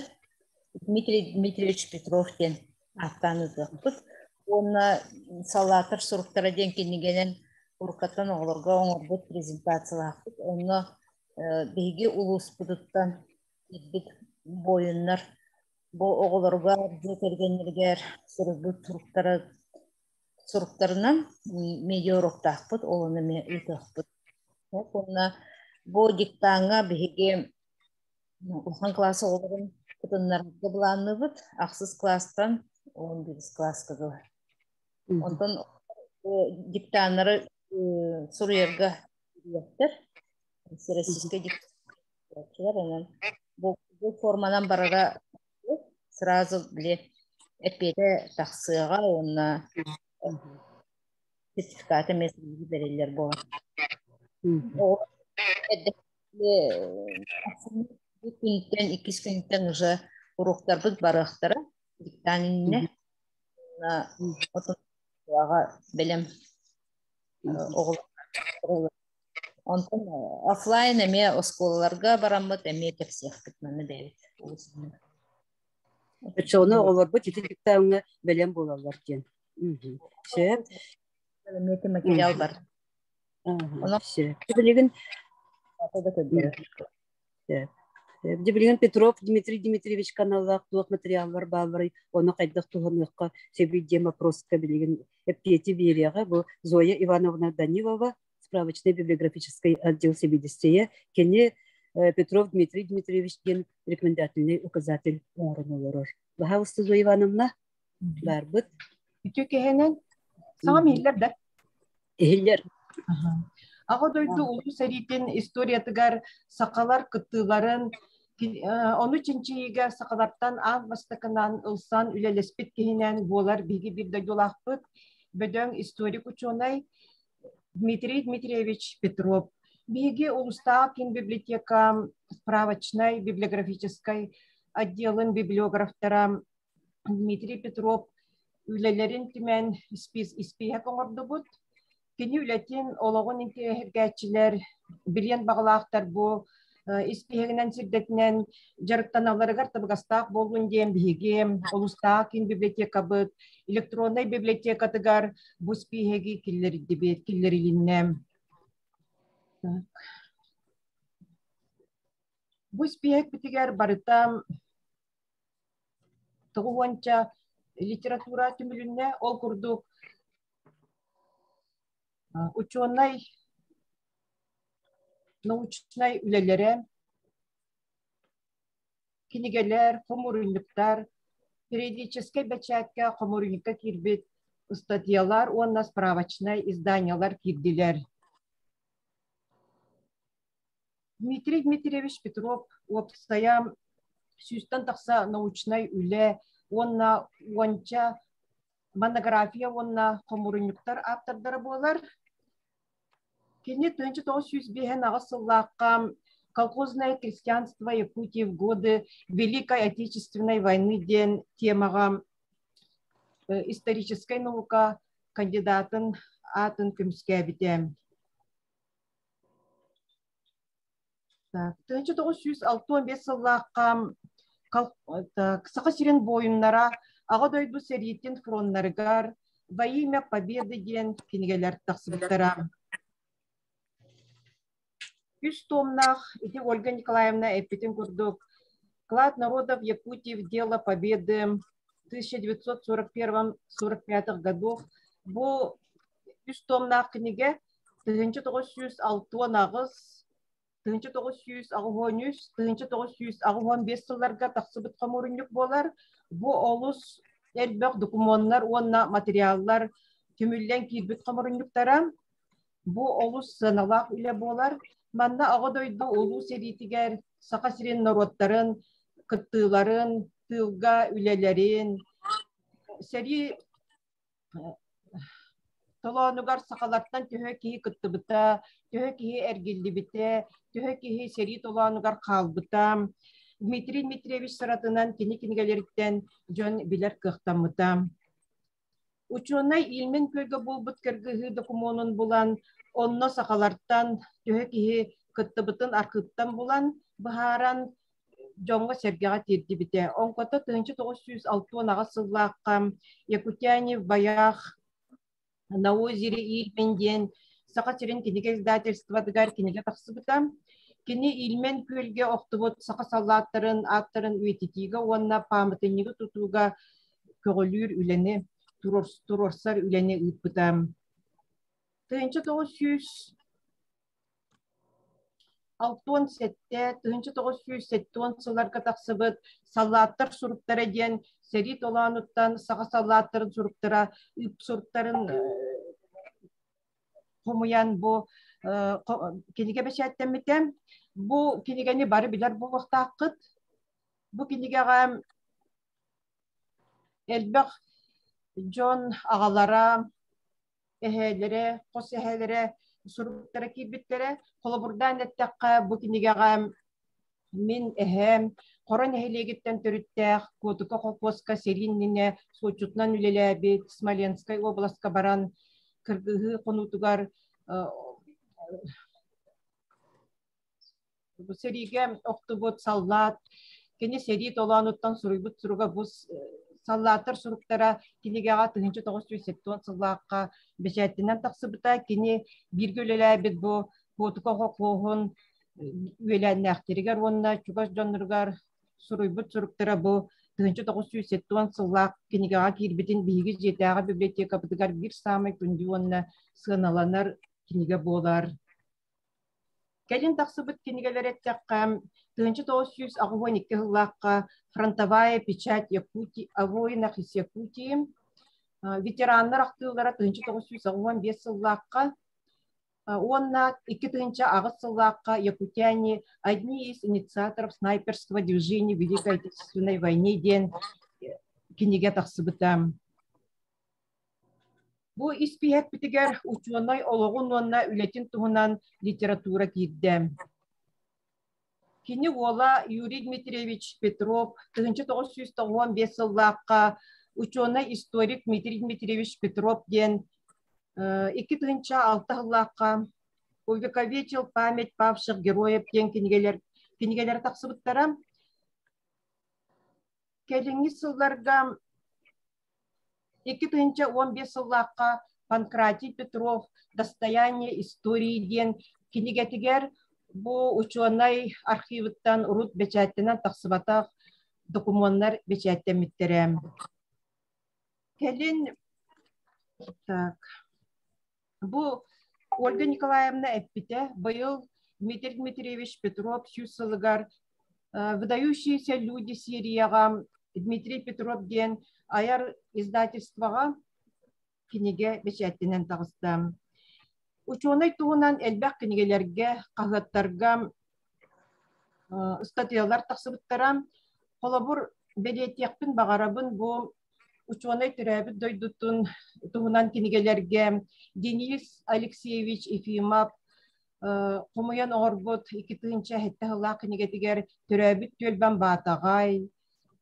Дмитрий Дмитриевич Петров диэн ааттаан ыытыахпыт. Уонна саллааттар суруктара диэн кинигэнэн уруккаттан оҕолорго оҥорбут презентациялаахпыт. Онно биһиги улууспутуттан киирбит буойуннар бу оҕолоругар, дьиэ кэргэннэригэр суруйбут суруктара суруктарынан медиа-уроктаахпыт, ол ону эмиэ ыытыахпыт. Уонна бу диктаҥҥа биһиги улахан кылаас оҕолорун кытыннарарга былаанныыбыт. Ахсыс кылаастан 11 кылааска дылы. Онтон диктаннары суруйарга үөрэхтэр. Всероссийскай диктант онон бу форманан барара сразу били эппиэтэ тахсыаҕа уонна сертификаты эмиэ бэриллэр буолар. Бу күнтэн иккис күнтэн уже уруоктарбыт барыахтара диктант иннинэ уонна бэлэм оҕолор Онтон офлайн эмиэ оскуолаларга бараммыт эмиэ кэпсиэхпит манна бэйэбит Оччоҕуна оҕолорбут ити диктаҥҥа бэлэм буолаллар диэн. Сөп. Эмиэ материал бар. Сөп. Билигин Сөп. Дьэ билигин Петров Дмитрий Дмитриевич каналлаах туох материаллар баалларый, ону хайдах туһаныахха сөбүй диэн вопроска билигин эппиэти биэриэҕэ. Бу Зоя Ивановна Данилова, справочный библиографический отдел сэбиэдиссэйэ. Кини Петров Дмитрий Дмитриевич диэн рекомендательный указатель оҥорон олорор. Баһаалыста Зоя Ивановна, баарбыт. Үтүө киһинэн саҥам иһиллэр да? Иһиллэр. Аҕа дойду улуу сэриитин историятыгар сахалар кыттыыларын ону чинчийиигэ сахалартан аан бастакынан ылсан үлэлэспит киһинэн буолар биһиги биир дойдулаахпыт бөдөҥ историк учуонай Дмитрий Дмитриевич Петров. Биһиги улуустаах киин библиотека справочнай библиографическай отделын библиографтара Дмитрий Петров үлэлэрин түмэн испииһэк оҥордубут. Кини үлэтин, олоҕун интэриэһиргээччилэр, билиэн баҕалаахтар бу испииһэгинэн сирдэтинэн дьарыктаналларыгар табыгастаах буоллун диэн биһиги олустаах киин библиотекабыт электроннай библиотекатыгар бу испииһэги киллэрдибит, киллэрилиннэ. Бу испииһэкпитигэр барыта Тоҕуһуонча литература түмүлүннэ. Ол курдук учуонай научнай үлэлэрэ, кинигэлэр, хомуурунньуктар, периодическай бэчээккэ хомуурунньукка киирбит ыстатыйалар уонна справочнай изданиелар киирдилэр. Дмитрий Дмитриевич Петров уопсайа сүүстэн тахса научнай үлэ уонна уонча монография уонна хомуурунньуктар ааптардара буолар. Кини 1958 сыллаахха «Колхозное крестьянство Якутии в годы Великой Отечественной войны» диэн темаҕа историческай наука кандидатын аатын көмүскээбитэ. Так, 1965 сыллаахха Саха сирин буойуннара Аҕа дойду сэриитин фроннарыгар «Во имя Победы» диэн кинигэлэр тахсыбыттара. Үс томнаах ити Ольга Николаевна эппитин курдук «Клад народов Якутии в дело Победы 1941-45 годов» бу үс томнаах кинигэ 1968 1983, 1985 сылларга тахсыбыт хомуурунньук буолар. Бу олус элбэх докумуоннар уонна материаллар түмүллэн киирбит хомуурунньуктара. Бу олус сыаналаах үлэ буолар. Манна Аҕа дойду Улуу сэриитигэр Саха сирин норуоттарын кыттыыларын, тыылга үлэлэрин, сэрии толоонугар сахалартан төһө киһи кыттыбыта, төһө киһи эргиллибитэ, төһө киһи сэрии толоонугар хаалбыта. Дмитрий Дмитриевич сыратынан кини кинигэлэриттэн дьон билэр кыахтаммыта. Учуонай Ильмень күөлгэ буолбут кыргыһыы докумуонун булан, онно сахалартан төһө киһи кыттыбытын архыыптан булан, быһааран, дьоҥҥо-сэргэҕэ тиэрдибитэ. Оҥкото 1968 сыллаахха Якутяне в боях на озере Ильмень диэн Саха сирин кинигэ издательствотыгар кинигэ тахсыбыта. Кини Ильмень күөлгэ охтубут саха саллааттарын ааттарын үйэтитиигэ уонна пааматынньыгы тутууга көҕүлүүр үлэни, туруорсар үлэни ыыппыта. 1967, 1970 сылларга тахсыбыт «Саллааттар суруктара» диэн сэрии толоонуттан саха саллааттарын суруктара суруктарын хомуйан бу кинигэ бэчээттэммитэ. Бу кинигэни бары билэр буолуохтааххыт. Бу кинигэҕэ Элбэх дьон аҕалара, эһээлэрэ, хос эһээлэрэ суруктара киирбиттэрэ. Холобурдаан эттэххэ, бу кинигэҕэ мин эһээм Хоро нэһилиэгиттэн төрүттээх Куотука холкуоска сэрии иннинэ суотчутунан үлэлээбит Смоленскай уобаласка баран кыргыһыы хонуутугар Бу сэриигэ охтубут саллаат, кини сэрии толоонуттан суруйбут суруга бу саллааттар суруктара кинигэҕэ 1970 сыллаахха бэчээттэнэн тахсыбыта. Кини бииргэ үлэлээбит бу Куотука холкуоһун үөлээннээхтэригэр уонна чугас дьонноругар суруйбут суруктара бу 1970 сыллаах кинигэҕэ киирбитин биһиги дьиэтээҕи библиотекабытыгар биир саамай күндү уонна сыаналанар кинигэ буолар. Кэлин тахсыбыт кинигэлэр эттэххэ, 1982 сыллаахха «Фронтовая печать Якутии о воинах из Якутии», ветераннар ахтыылара 1985 сыллаахха уонна 2008 сыллаахха «Якутяне одни из инициаторов снайперского движения в Великой Отечественной войне» диэн кинигэ тахсыбыта. Бу испииһэкпитигэр учуонай олоҕун уонна үлэтин туһунан литература киирдэ. Кини уола Юрий Дмитриевич Петров 1995 сыллаахха учуонай-историк Дмитрий Дмитриевич Петров диэн 2006 сыллаахха «Увековечил память павших героев» диэн кинигэлэр, кинигэлэр тахсыбыттара. Кэлиҥҥи сылларга 2015 сыллаахха Панкратий Петров «Достояние истории» диэн кинигэтигэр бу учуонай архивыттан урут бэчээттэнэн тахсыбатах докумуоннар бэчээттэммиттэрэ. Кэлин так, бу Ольга Николаевна эппитэ, быйыл Дмитрий Дмитриевич Петров сүүс сылыгар «Выдающиеся люди серияҕа Дмитрий Петров диэн айар издательствоҕа кинигэ бэчээттэнэн таҕыста. Учуонай туһунан элбэх кинигэлэргэ, хаһыаттарга ыстатыйалар тахсыбыттара. Холобур, бэлиэтиэхпин баҕарабын бу учуонай төрөөбүт дойдутун туһунан кинигэлэргэ Денис Алексеевич Ефимов хомуйан оҥорбут 2007 сыллаах кинигэтигэр төрөөбүт түөлбэм Баатаҕай,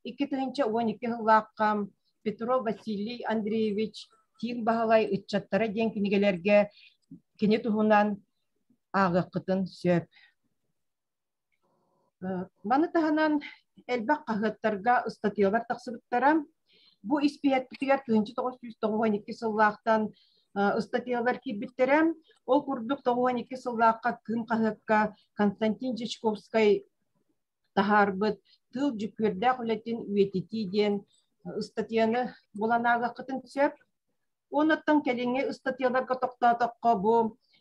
2012 сыллаахха Петров Василий Андреевич Тииҥ Баһылай ыччаттара диэн кинигэлэргэ кини туһунан ааҕыаххытын сөп. Маны таһынан элбэх хаһыаттарга ыстатыйалар тахсыбыттара. Бу испииһэкпитигэр 1992 сыллаахтан ыстатыйалар киирбиттэрэ. Ол курдук 92 сыллаахха Кыым хаһыакка Константин Дьячковскай таһаарбыт «Тыыл дьүккүөрдээх үлэтин үйэтитии» диэн ыстатыйаны булан ааҕыаххытын сөп. Уонуттан кэлиҥҥи ыстатыйаларга тохтоотоххо, бу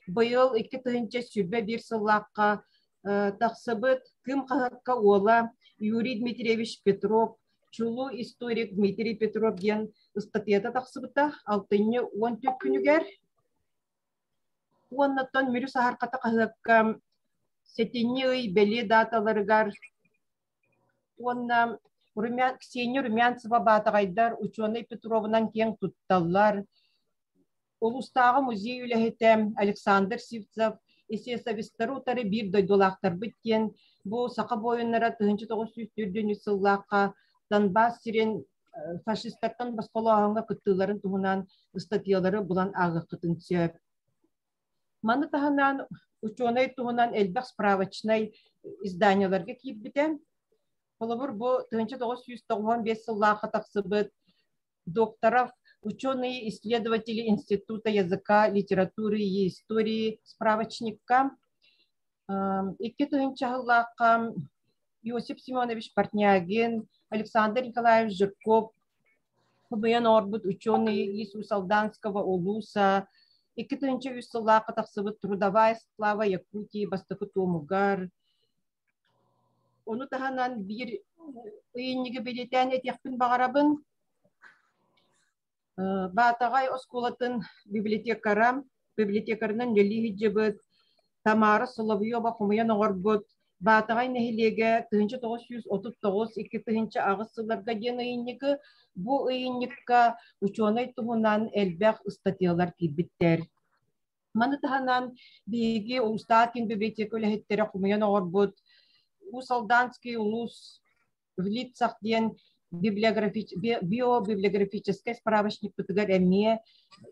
быйыл 2021 сыллаахха тахсыбыт Кым хаһыакка уола Юрий Дмитриевич Петров, чулуу историк Дмитрий Петров диэн ыстатыйата тахсыбыта алтынньы 14 күнүгэр. Уоннаттан Мүрү саһархата хаһыакка сэтинньи ый бэлиэ дааталарыгар уонна Ксения Румянцева Баатаҕайдар учуонай Петровынан киэҥ тутталлар. Улуустааҕы музей үлэһитэ Александр Сивцев эсэсовецтары утары биир дойдулаахтарбыт диэн бу саха буойуннара 1943 сыллаахха Донбасс сирин фашистартан босхолооһуҥҥа кыттыыларын туһунан ыстатыйалары булан ааҕыаххытын сөп. Маны таһынан учуонай туһунан элбэх справочнай изданиеларга киирбитэ. Холобур, бу 1995 сыллаахха тахсыбыт докторов, ученые-исследователи Института языка, литературы и истории справочникка 2000 сыллаахха Иосиф Семенович Портнягин, Александр Николаевич Жирков хомуйан оҥорбут ученые из Усть-Алданского улууса, 2003 сыллаахха тахсыбыт Трудовая слава Якутии бастакы туомугар. Ону таһынан биир ыйынньыгы бэлиэтээн этиэхпин баҕарабын. Баатаҕай оскуолатын библиотекара, библиотекарынан үлэлии сылдьыбыт Тамара Соловьева хомуйан оҥорбут Баатаҕай нэһилиэгэ 1939-2008 сылларга диэн ыйынньыгы бу ыйынньыкка учуонай туһунан элбэх ыстатыйалар киирбиттэр. Маны таһынан биһиги Улуустаах киин библиотека үлэһиттэрэ хомуйан оҥорбут Уус Алданский улуус в лицах диэн биобиблиографическай справочникпытыгар эмиэ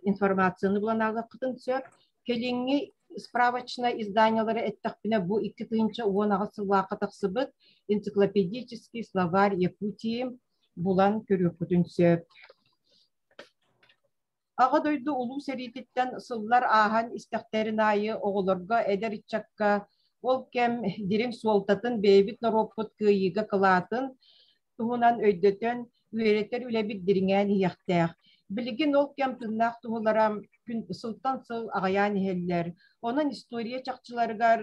информацияны булан ааҕыаххытын сөп. Кэлиҥҥи справочнай изданиелары эттэхпинэ, бу 2018 сыллаахха тахсыбыт энциклопедический словарь Якутии булан көрүөххүтүн сөп. Аҕа дойду Улуу сэриититтэн сыллар ааһан истэхтэрин аайы оҕолорго, эдэр ыччакка ол кэм дириҥ суолтатын, бэйэбит норуоппут кыайыыга кылаатын туһунан өйдөтөн, үөрэтэр үлэбит дириҥээн иһиэхтээх. Билигин ол кэм тыыннаах туһулара күн сылтан сыл аҕыйаан иһэллэр. Онон история чахчыларыгар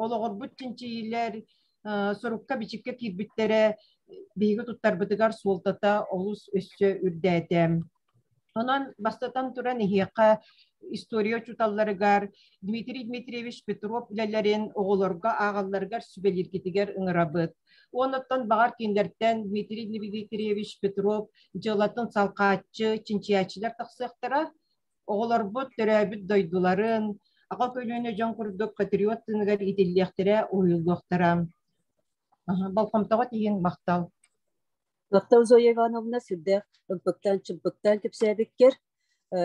олоҕурбут чинчийиилэр сурукка-бичиккэ киирбиттэрэ биһиги туттарбытыгар суолтата олус өссө үрдээтэ. Онон бастатан туран эһиэхэ история учууталларыгар Дмитрий Дмитриевич Петров үлэлэрин оҕолорго ааҕалларыгар сүбэлииргитигэр ыҥырабыт. Уонуттан баҕар кинилэртэн Дмитрий Дмитриевич Петров дьыалатын салҕааччы, чинчийээччилэр тахсыахтара. Оҕолорбут төрөөбүт дойдуларын, аҕа көлүөнэ дьон курдук патриот тыыныгар иитиллиэхтэрэ, уһуйуллуохтара. Болҕомтоҕут иһин махтал. Махтал Зоя Ивановна сүрдээх ымпыктаан-чымпыктаан кэпсээбиккэр.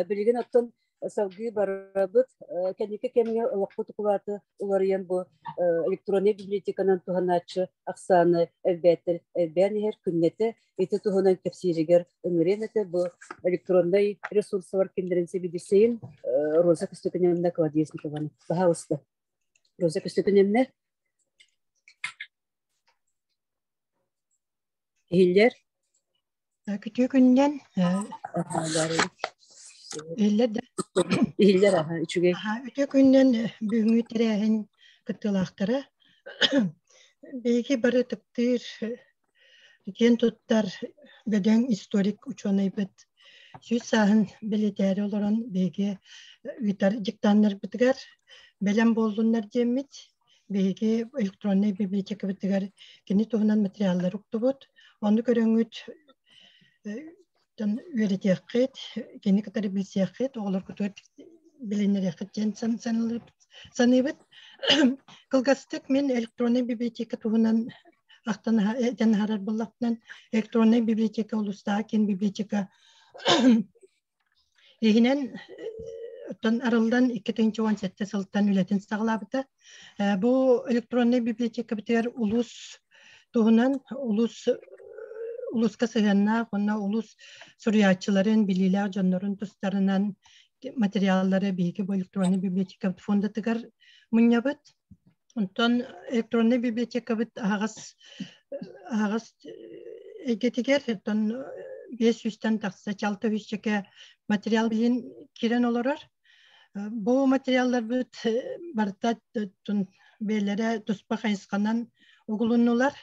Билигин оттон салгыы барабыт. Кэнники кэмҥэ олохпут укулаата уларыйан бу электроннай библиотеканан туһанааччы ахсаана элбээтэр элбээн иһэр күннэтэ ити туһунан кэпсииригэр ыҥырыан этэ бу электроннай ресурсалар кинилэрин сэбиэдиссэйин Роза Костюкиневна Колодезникованы. Пожалуйста. Роза Костюкиневна. Иһиллэр? Күтүө күнүнэн иһиллэр да? Иһиллэр аха, үчүгэй. Үтүө күнүнэн бүгүҥҥү тэрээһин кыттыылаахтара. Биһиги бары таптыыр, киэн туттар бөдөҥ историк учуонайбыт сүүс сааһын бэлиэтээри олорон биһиги ыытар дьыктааннарбытыгар бэлэм буоллуннар диэммит Биһиги электроннай библиотекабытыгар кини туһунан материаллар уктубут. Ону көрөҥҥүт үөрэтиэххит, кини кытары билсиэххит, оҕолоргутугар билиннэриэххит диэн саныыбыт. Кылгастык мин электроннай библиотека туһунан ахтан этэн аһарар буоллахпынан, электроннай библиотека улуустааҕы киин библиотека Иһинэн оттон арыллан 2017 сылтан үлэтин саҕалаабыта. Бу электроннай библиотекабытыгар улуус туһунан улуус улууска сыһыаннаах уонна улуус суруйааччыларын, билиилээх дьоннорун тустарынан материаллары биһиги бу электроннай библиотекабыт фондатыгар мунньабыт. Онтон электроннай библиотекабыт аһаҕас аһаҕас эйгэтигэр оттон 500-тэн тахса чалта үсчэкэ материал билин киирэн олорор. Бу материалларбыт барыта бээлэрэ туспа хайысханан угулуннулар.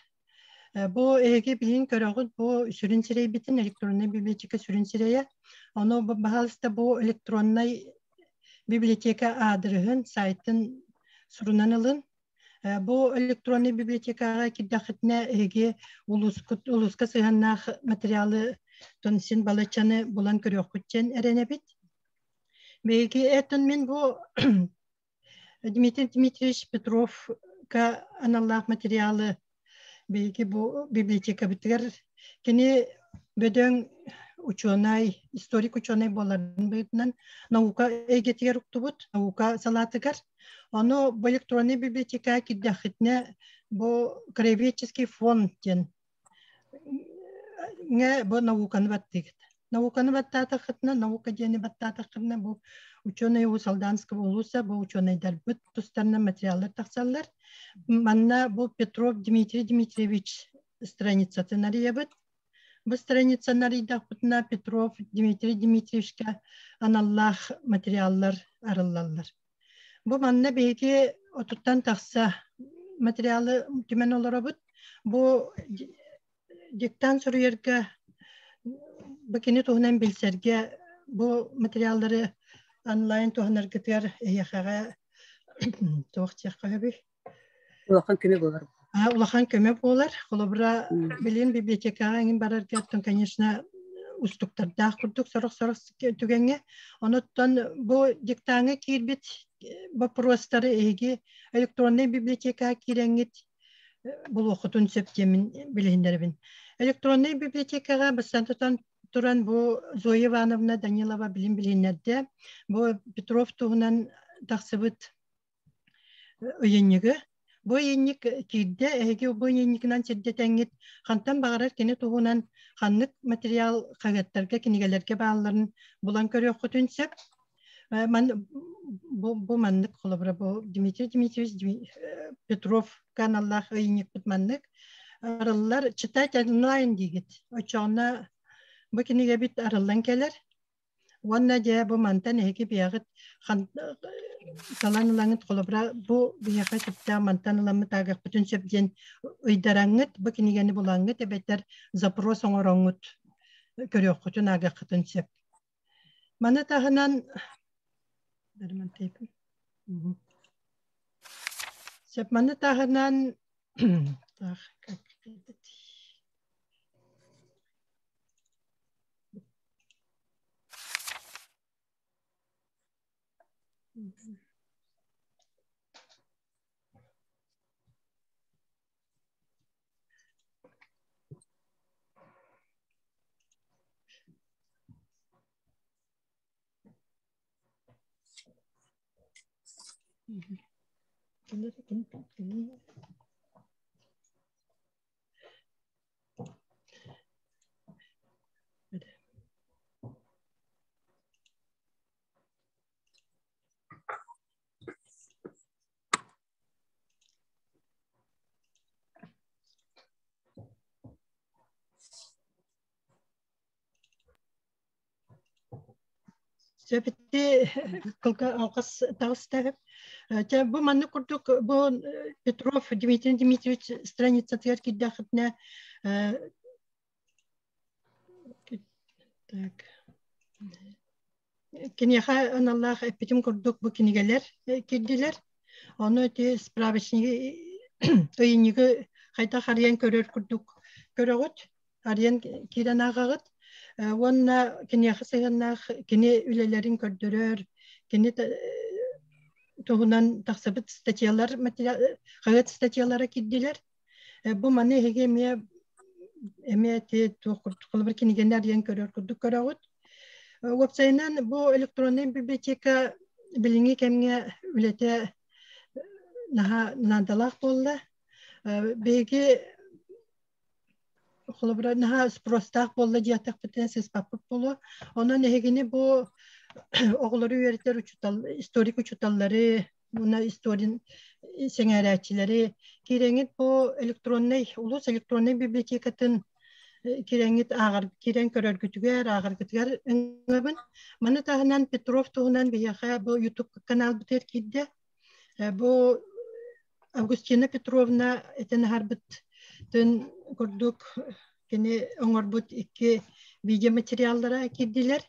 Бу эһиги билин көрөҕүт бу сүрүн сирэйбитин электроннай библиотека сүрүн сирэйэ. Ону баһаалыста бу электроннай библиотека аадырыһын сайтын сурунан ылын. Бу электроннай библиотекаҕа кирдэххитинэ эһиги улууска сыһыаннаах материалы тон син балаччаны булан көрүөххүт диэн эрэнэбит. Биһиги этон мин бу Дмитрий Дмитриевич Петровка аналлаах материалы биһиги бу библиотекабытыгар кини бөдөҥ учуонай, историк учуонай буоларын быһыытынан наука эйгэтигэр уктубут, наука салаатыгар. Ону бу электронный библиотека кирдэххитинэ бу краеведческий фонд диэн бу науканы баттыгыт. Науканы баттаатаххытына, наука диэни баттаатаххытына бу ученый Уус-Алданского улуса, бу ученайдарбыт тустарынан материаллар тахсаллар. Манна бу Петров Дмитрий Дмитриевич страницатын арыйабыт. Бу страницаны арыйдахпытына Петров Дмитрий Дмитриевичка аналлаах материаллар арыллаллар. Бу манна биһиги отуттан тахса материалы түмэн олоробут. Бу диктант суруйарга бу кини туһунан билсэргэ бу материаллары онлайн туһанаргытыгар эһиэхэҕэ туох диэххэ сөбүй? Улахан көмө буолар. Улахан көмө буолар. Холобура, билин библиотекаҕа эҥин барарга оттон, конечно, устуктардаах курдук сорох-сорох түгэҥҥэ. Онуттан бу диктаҥҥа киирбит боппуруостары эһиги электроннай библиотекаҕа киирэҥҥит булуоххутун сөп диэммин билиһиннэрэбин. Электроннай библиотекаҕа бастаан тутан туран бу Зоя Ивановна Данилова билим билиһиннэрдэ. Бу Петров туһунан тахсыбыт ыйынньыгы. Бу ыйынньык киирдэ, эһиги бу ыйынньыгынан сирдэтэҥҥит хантан баҕарар кини туһунан ханнык материал хаһыаттарга, кинигэлэргэ баалларын булан көрүөххүтүн сөп. Бу, бу маннык холобура бу Дмитрий Дмитриевич Петров аналлаах ыйынньыкпыт маннык арыллар читать онлайн диигит. Оччоҕуна бу кинигэбит арыллан кэлэр. Уонна дьэ бу мантан эһиги биэҕит талан ылаҥыт холобура бу биһиэхэ сөптөөх мантан ыламмыт аагахпытын сөп диэн ыйдараҥҥыт бу кинигэни булаҥҥыт эбэтэр запрос оҥороҥҥут көрүөххүтүн аагаххытын сөп. Маны таһынан сөп маны таһынан Сөпүтти кылга алҕас таҕыста. Чэ бу маннык курдук бу Петров Дмитрий Дмитриевич страницатыгар киирдэххитинэ так киниэхэ аналлаах эппитим курдук бу кинигэлэр киирдилэр. Ону ити справочниги ыйынньыгы хайдах арыйан көрөр курдук көрөҕүт. Арыйан киирэн ааҕаҕыт уонна киниэхэ сыһыаннаах кини үлэлэрин көрдөрөр, кини туһунан тахсыбыт статьялар, хаһыат статьялара киирдилэр. Бу маны эһиги эмиэ эмиэ ити туох курдук холобур кинигэни арыйан көрөр курдук көрөҕүт. Уопсайынан бу электроннай библиотека билиҥҥи кэмҥэ үлэтэ наһаа наадалаах буолла. Биһиги холобура наһаа спростаах буолла диэтэхпитинэ сыыспаппыт буолуо. Онон эһигини бу оҕолору үөрэтэр учуутал, историк учууталлары уонна историн сэҥээрээччилэри киирэҥҥит бу электроннай улуус электроннай библиотекатын киирэҥҥит ааҕар киирэн көрөргүтүгэр ааҕаргытыгар ыҥырабын. Маны таһынан Петров туһунан биһиэхэ бу YouTube каналбытыгар киирдэ. Бу Августина Петровна этэн аһарбытын курдук кини оҥорбут икки видеоматериаллара киирдилэр.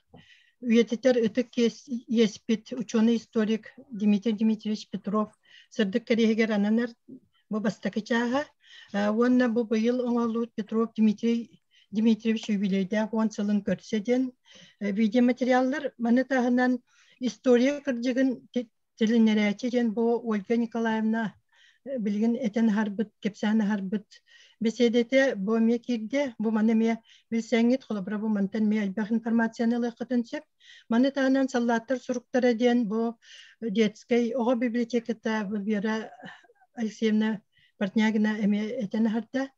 Үйэтитэр ытык иэспит ученый-историк Дмитрий Дмитриевич Петров сырдык кэриэһигэр ананар бу бастакы чааһа. Уонна бу быйыл оҥоһуллубут Петров Дмитрий Дмитриевич юбилейдаах уон сылын көрсө диэн видеоматериаллар. Маны таһынан история кырдьыгын тилиннэрээччи диэн бу Ольга Николаевна билигин этэн аһарбыт, кэпсээн аһарбыт бэсиэдэтэ бу эмиэ киирдэ. Бу маны эмиэ билсэҥҥит, холобура бу мантан эмиэ элбэх информацияны ылыаххытын сөп. Маны таһынан саллааттар суруктара диэн бу детскай оҕо библиотеката Вера Алексеевна Портнягина эмиэ этэн аһарда.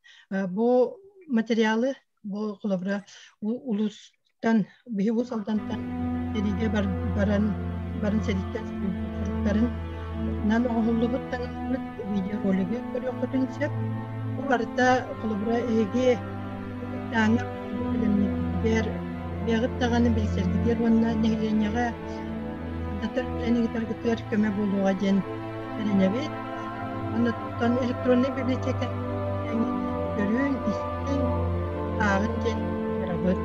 Бу материалы бу холобура улуустан биһи Уус Алдантан сэриигэ баран баран сэрииттэн суруктарын нан оҥоһуллубут таҥыллыбыт видеоролигы көрүөххүтүн сөп. Бу барыта холобура эһиги тааҥҥа бэлэмнэргитигэр бэйэҕит даҕаны билсэргитигэр уонна нэһилиэнньэҕэ сырдатар үлэни ыытаргытыгар көмө буолуоҕа диэн эрэнэбит. Оннуттан электроннай библиотека көрүҥ, истиҥ, ааҕын диэн ыҥырабыт.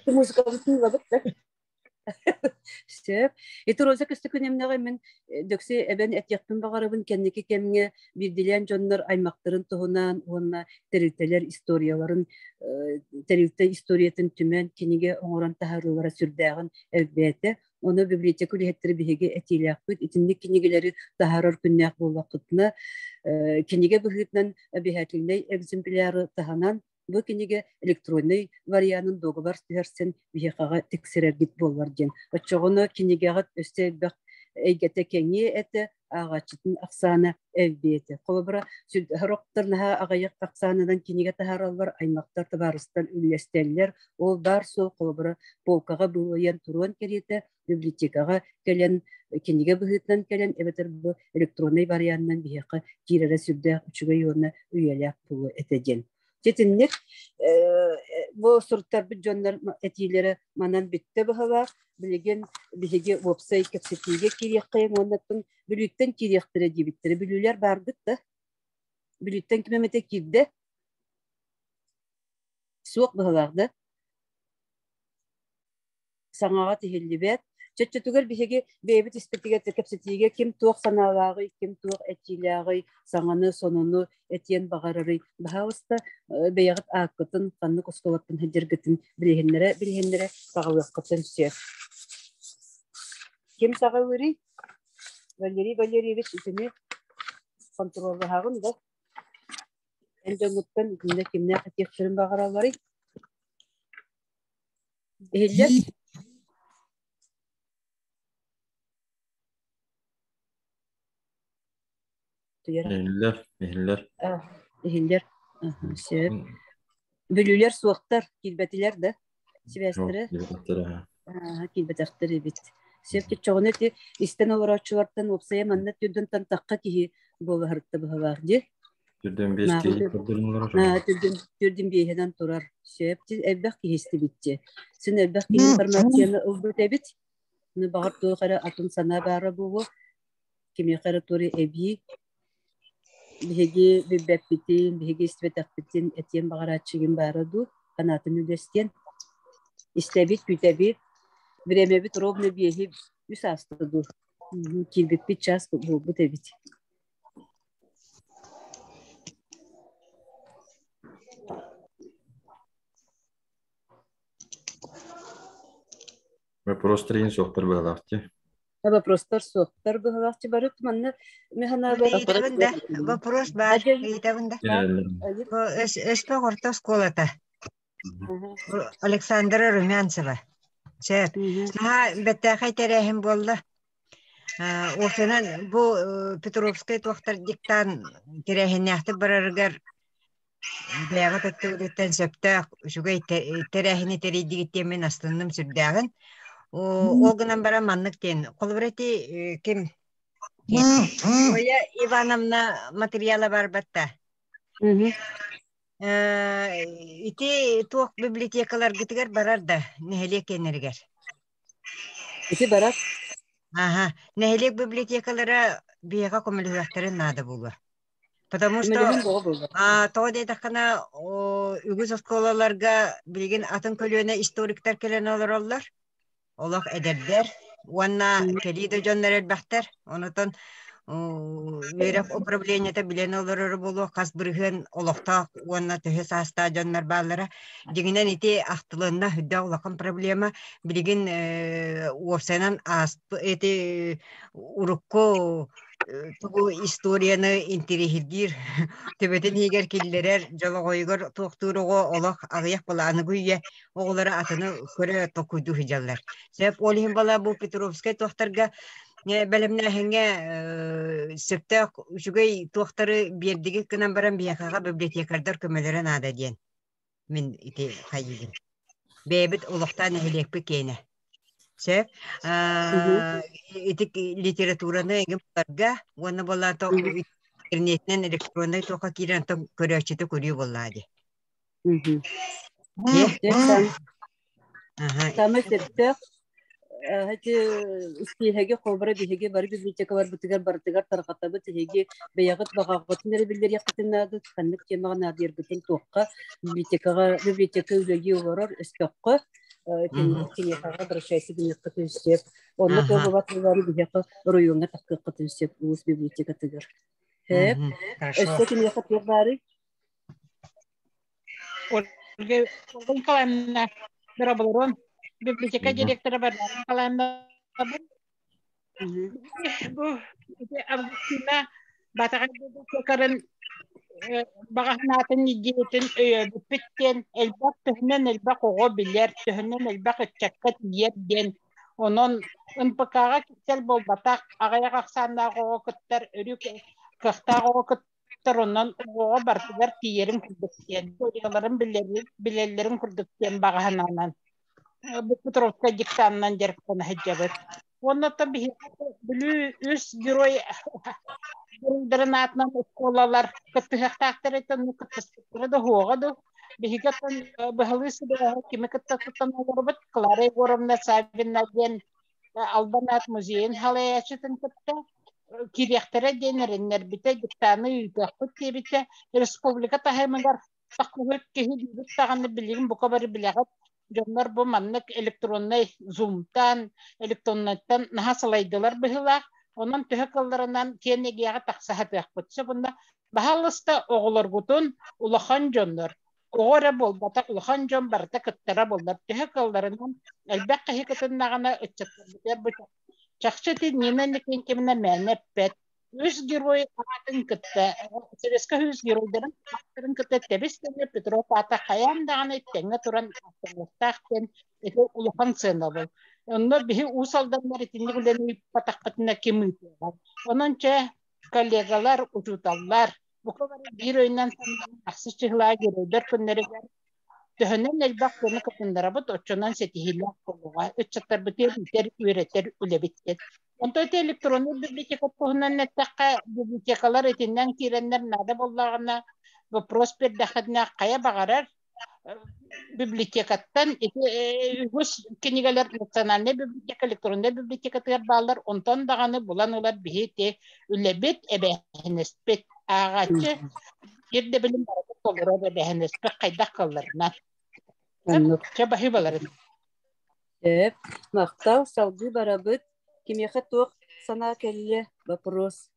Музыкабытын ылабыт да. Сөп. Ити Роза Көстөкүнэмнэҕэ мин дөксө эбэн этиэхпин баҕарабын кэнники кэмҥэ биирдилээн дьоннор аймахтарын туһунан уонна тэрилтэлэр историяларын тэрилтэ историятын түмэн кинигэ оҥорон таһаарыылара сүрдээҕин элбээтэ. Ону библиотека үлэһиттэрэ биһиги этиилээхпит. Итинник кинигэлэри таһаарар күннээх буоллаххытына, кинигэ быһыытынан обязательнай экземпляры таһынан бу кинигэ электроннай варианын дуогабар түһэрсэн биһиэхэҕэ тиксэрэргит буоллар диэн. Оччоҕуна кинигэҕит өссө элбэх эйгэтэ кэҥиэ этэ, ааҕааччытын ахсаана элбиэ этэ. Холобура, сорохтор наһаа аҕыйах ахсаанынан кинигэ таһаараллар, аймахтар, табаарыстар үллэстэллэр. Ол баар суох холобура полкаҕа быылайан туруон кэриэтэ библиотекаҕа кэлэн кинигэ быһыытынан кэлэн эбэтэр бу электроннай варианынан биһиэхэ киирэрэ сүрдээх үчүгэй уонна үйэлээх буолуо этэ диэн. Итинник бу суруттарбыт дьоннор этиилэрэ манан бүттэ быһалаах. Билигин биһиги уопсай кэпсэтиигэ киириэххэйиҥ уонна Бүлүүттэн киириэхтэрэ диэбиттэрэ. Бүлүүлэр бааргыт да? Бүлүүттэн ким эмэтэ киирдэ? Суох быһалаах да? Саҥаҕа тиһиллибэт. Чөччөтүгэр биһиги бэйэбит испитигэр кэпсэтиигэ ким туох санаалааҕый, ким туох этиилээҕий, саҥаны, сонуну этиэн баҕарарый, баһаалыста бэйэҕит ааккытын, ханнык оскуолаттан сылдьаргытын билиһиннэрэ билиһиннэрэ саҕалыаххытын сөп. Ким саҕалыырый? Валерий Валерьевич итини хонтуруоллаһаҕын да? Эн дьоҥҥуттан итиннэ кимнээх этиэхтэрин баҕаралларый? Иһиллэр? Иһиллэр, иһиллэр. Иһиллэр. Сөп. Бүлүүлэр суохтар, киирбэтилэр да? Сибээстэрэ? Киирбэтэхтэр эбит. Сөп чочоҕуна ити истэн олорооччулартан уопсайа манна түрдэн тантахха киһи буола сырытта быһалаах дии. Түрдэн биэс киһи көрдөрөн олорор. Түрдэн биэһинэн турар. Сөп, элбэх киһи истибитчи. Син элбэх киһи информацияны ылбыт эбит. Баҕар туох эрэ атын санаа баара буолуо. Кимиэхэ эрэ тури эбии биһиги билбэппитин, биһиги истибэтэхпитин этиэн баҕарааччыгын баара дуу, санаатын үлэстиэн. Истэбит, күүтэбит. Бириэмэбит ровно биэһи үс ааста дуу. Киирбиппит час буолбут эбит. Вопростар иһин суохтар быһалаах дии. Вопростар суохтар быһалаах дии. Бары манна механабар Ыйытабын да, вопрос баар, ыйытабын да. Бу Өспөх орто оскуолата. Александра Румянцева. Сөп. Наһаа бэртээхэй тэрээһин буолла. Уопсайынан бу Петровскай туохтар диктант тэрээһиннээхтик барарыгар бэйэҕит өттүгүтүттэн сөптөөх үчүгэй тэрээһини тэрийдигит диэн мин астынным сүрдээҕин. Ол гынан баран маннык диэн холобура ити ким Зоя Ивановна материала барбатта. Ити туох библиотекаларгытыгар барар да нэһилиэк киэннэригэр? Ити барар. Аха, нэһилиэк библиотекалара биһиэхэ көмөлөһүөхтэрин наада буолуо. Потому что тоҕо диэтэххинэ үгүс оскуолаларга билигин атын көлүөнэ историктар кэлэн олороллор. Олох эдэрдэр уонна кэлии да дьоннор элбэхтэр. Онутон үөрэх управлениета билэн олороро буолуо хас бырыһыан олохтоох уонна төһө саастаах дьоннор бааллара. Дьиҥинэн ити ахтылынна үрдээх улахан проблема. Билигин уопсайынан ааспы ити урукку тугу историяны интириэһиргиир төбөтүн иһигэр киллэрэр дьолоҕойугар туохтуур оҕо олох аҕыйах былааныгы үйэ оҕолоро атыны көрө токуйдуу сылдьаллар. Сөп ол иһин бала бу Петровскай туохтарга бэлэмнээһиҥҥэ сөптөөх үчүгэй туохтары биэрдигит гынан баран биһиэхэҕэ библиотекардар көмөлөрө наада диэн мин ити хайыыбын. Бэйэбит олохтоох нэһилиэкпит киэнэ. Сөп. Ити литератураны эҥин буларга уонна буоллаата интернетинэн электроннай туохха киирэн онтон көрөөччүтэ көрүү буоллаа дии. Саамай сөптөөх эти испииһэги холобура биһиги бары библиотекаларбытыгар барытыгар тарҕатабыт эһиги бэйэҕит баҕаҕытын эрэ биллэриэххитин наада ханнык темаҕа наадыйаргытын туохха библиотекаҕа библиотека үлэлии олорор өстөххө киниэхэҕэ обращайся гыныаххытын сөп онно туолубат буолан биһиэхэ оройуоҥҥа таххыаххытын сөп улуус библиотекатыгар сөп өссө киниэхэ туох баарый Ольга Николаевна Дорооболорун, библиотека директора Варвара Николаевна бу Августина Батаҕай библиотекарын баҕаһынаатын идеятын өйөөбүппүт диэн элбэх төһөнөн элбэх оҕо билэр, төһөнөн элбэх ыччакка тиийэр диэн онон НПК-ҕа кистэл буолбатах, аҕыйах ахсааннаах оҕо кыттар, өрүү кыахтаах оҕо кыттар онон оҕоҕо барытыгар тиийэрин курдук диэн, историяларын билэллэрин курдук диэн баҕа санаанан Петровскай диктанынан дьарыктана сылдьабыт. Уонна оттон биһиги Бүлүү үс герой геройдарын аатынан оскуолалар кыттыһыахтаахтар этэ, онно кыттыспыттара да уһуоҕа дуу. Биһиги оттон быһалыы сүбэһэ кими кытта туттан олоробут? Клара Егоровна Саввина диэн Албан аат музейын салайааччытын кытта киириэхтэрэ диэн эрэннэрбитэ, диктаны ыытыахпыт диэбитэ. Республика таһымыгар тахсыбыт киһи диибит даҕаны билигин бука бары билэҕит. Дьоннор бу маннык электроннай зумтан, электроннайтан наһаа салайдылар быһыылаах. Онон төһө кылларынан киэн эйгэҕэ тахса сатыахпыт. Сөп уонна баһаалыста оҕолоргутун улахан дьоннор оҕо эрэ буолбатах, улахан дьон барыта кыттара буоллар. Төһө кыалларынан элбэх киһи кытыннаҕына ыччаттарбытыгар бу чахчы ити Нина Иннокентьевна мээнэ эппэт. Үс герой аатын кытта, Советскай үс геройдарын ааттарын кытта тэбис-тэҥҥэ Петров аата хайаан даҕаны тэҥҥэ туран ааттаныахтаах диэн ити улахан сыанабыл. Онно биһи Уус Алданнар итинник үлэни ыыппатахпытына ким ыытыаҕай? Онон чэ, коллегалар, учууталлар, бука бары биир өйүнэн санаан ахсыс чыһылаа геройдар күннэригэр төһөнөн элбэх дьону кытыннарабыт, оччонон ситиһиилээх буолуоҕа. Ыччаттарбытыгар иитэр, үөрэтэр үлэбит диэн. Онтон ити электроннай библиотека туһунан эттэххэ, библиотекалар итиннэн киирэннэр наада буоллаҕына, вопрос биэрдэххитинэ хайа баҕарар библиотекаттан ити үгүс кинигэлэр национальнай библиотека, электроннай библиотекатыгар бааллар, онтон даҕаны булан ылар биһи ити үлэбит, эбээһинэспит. Ааҕааччы ирдэбилин барыта толорор эбээһинэспит хайдах кылларынан. Чэ баһыыбаларын. Сөп. Махтал, салгыы барабыт. Кимиэхэ туох санаа кэллэ? Вопрос.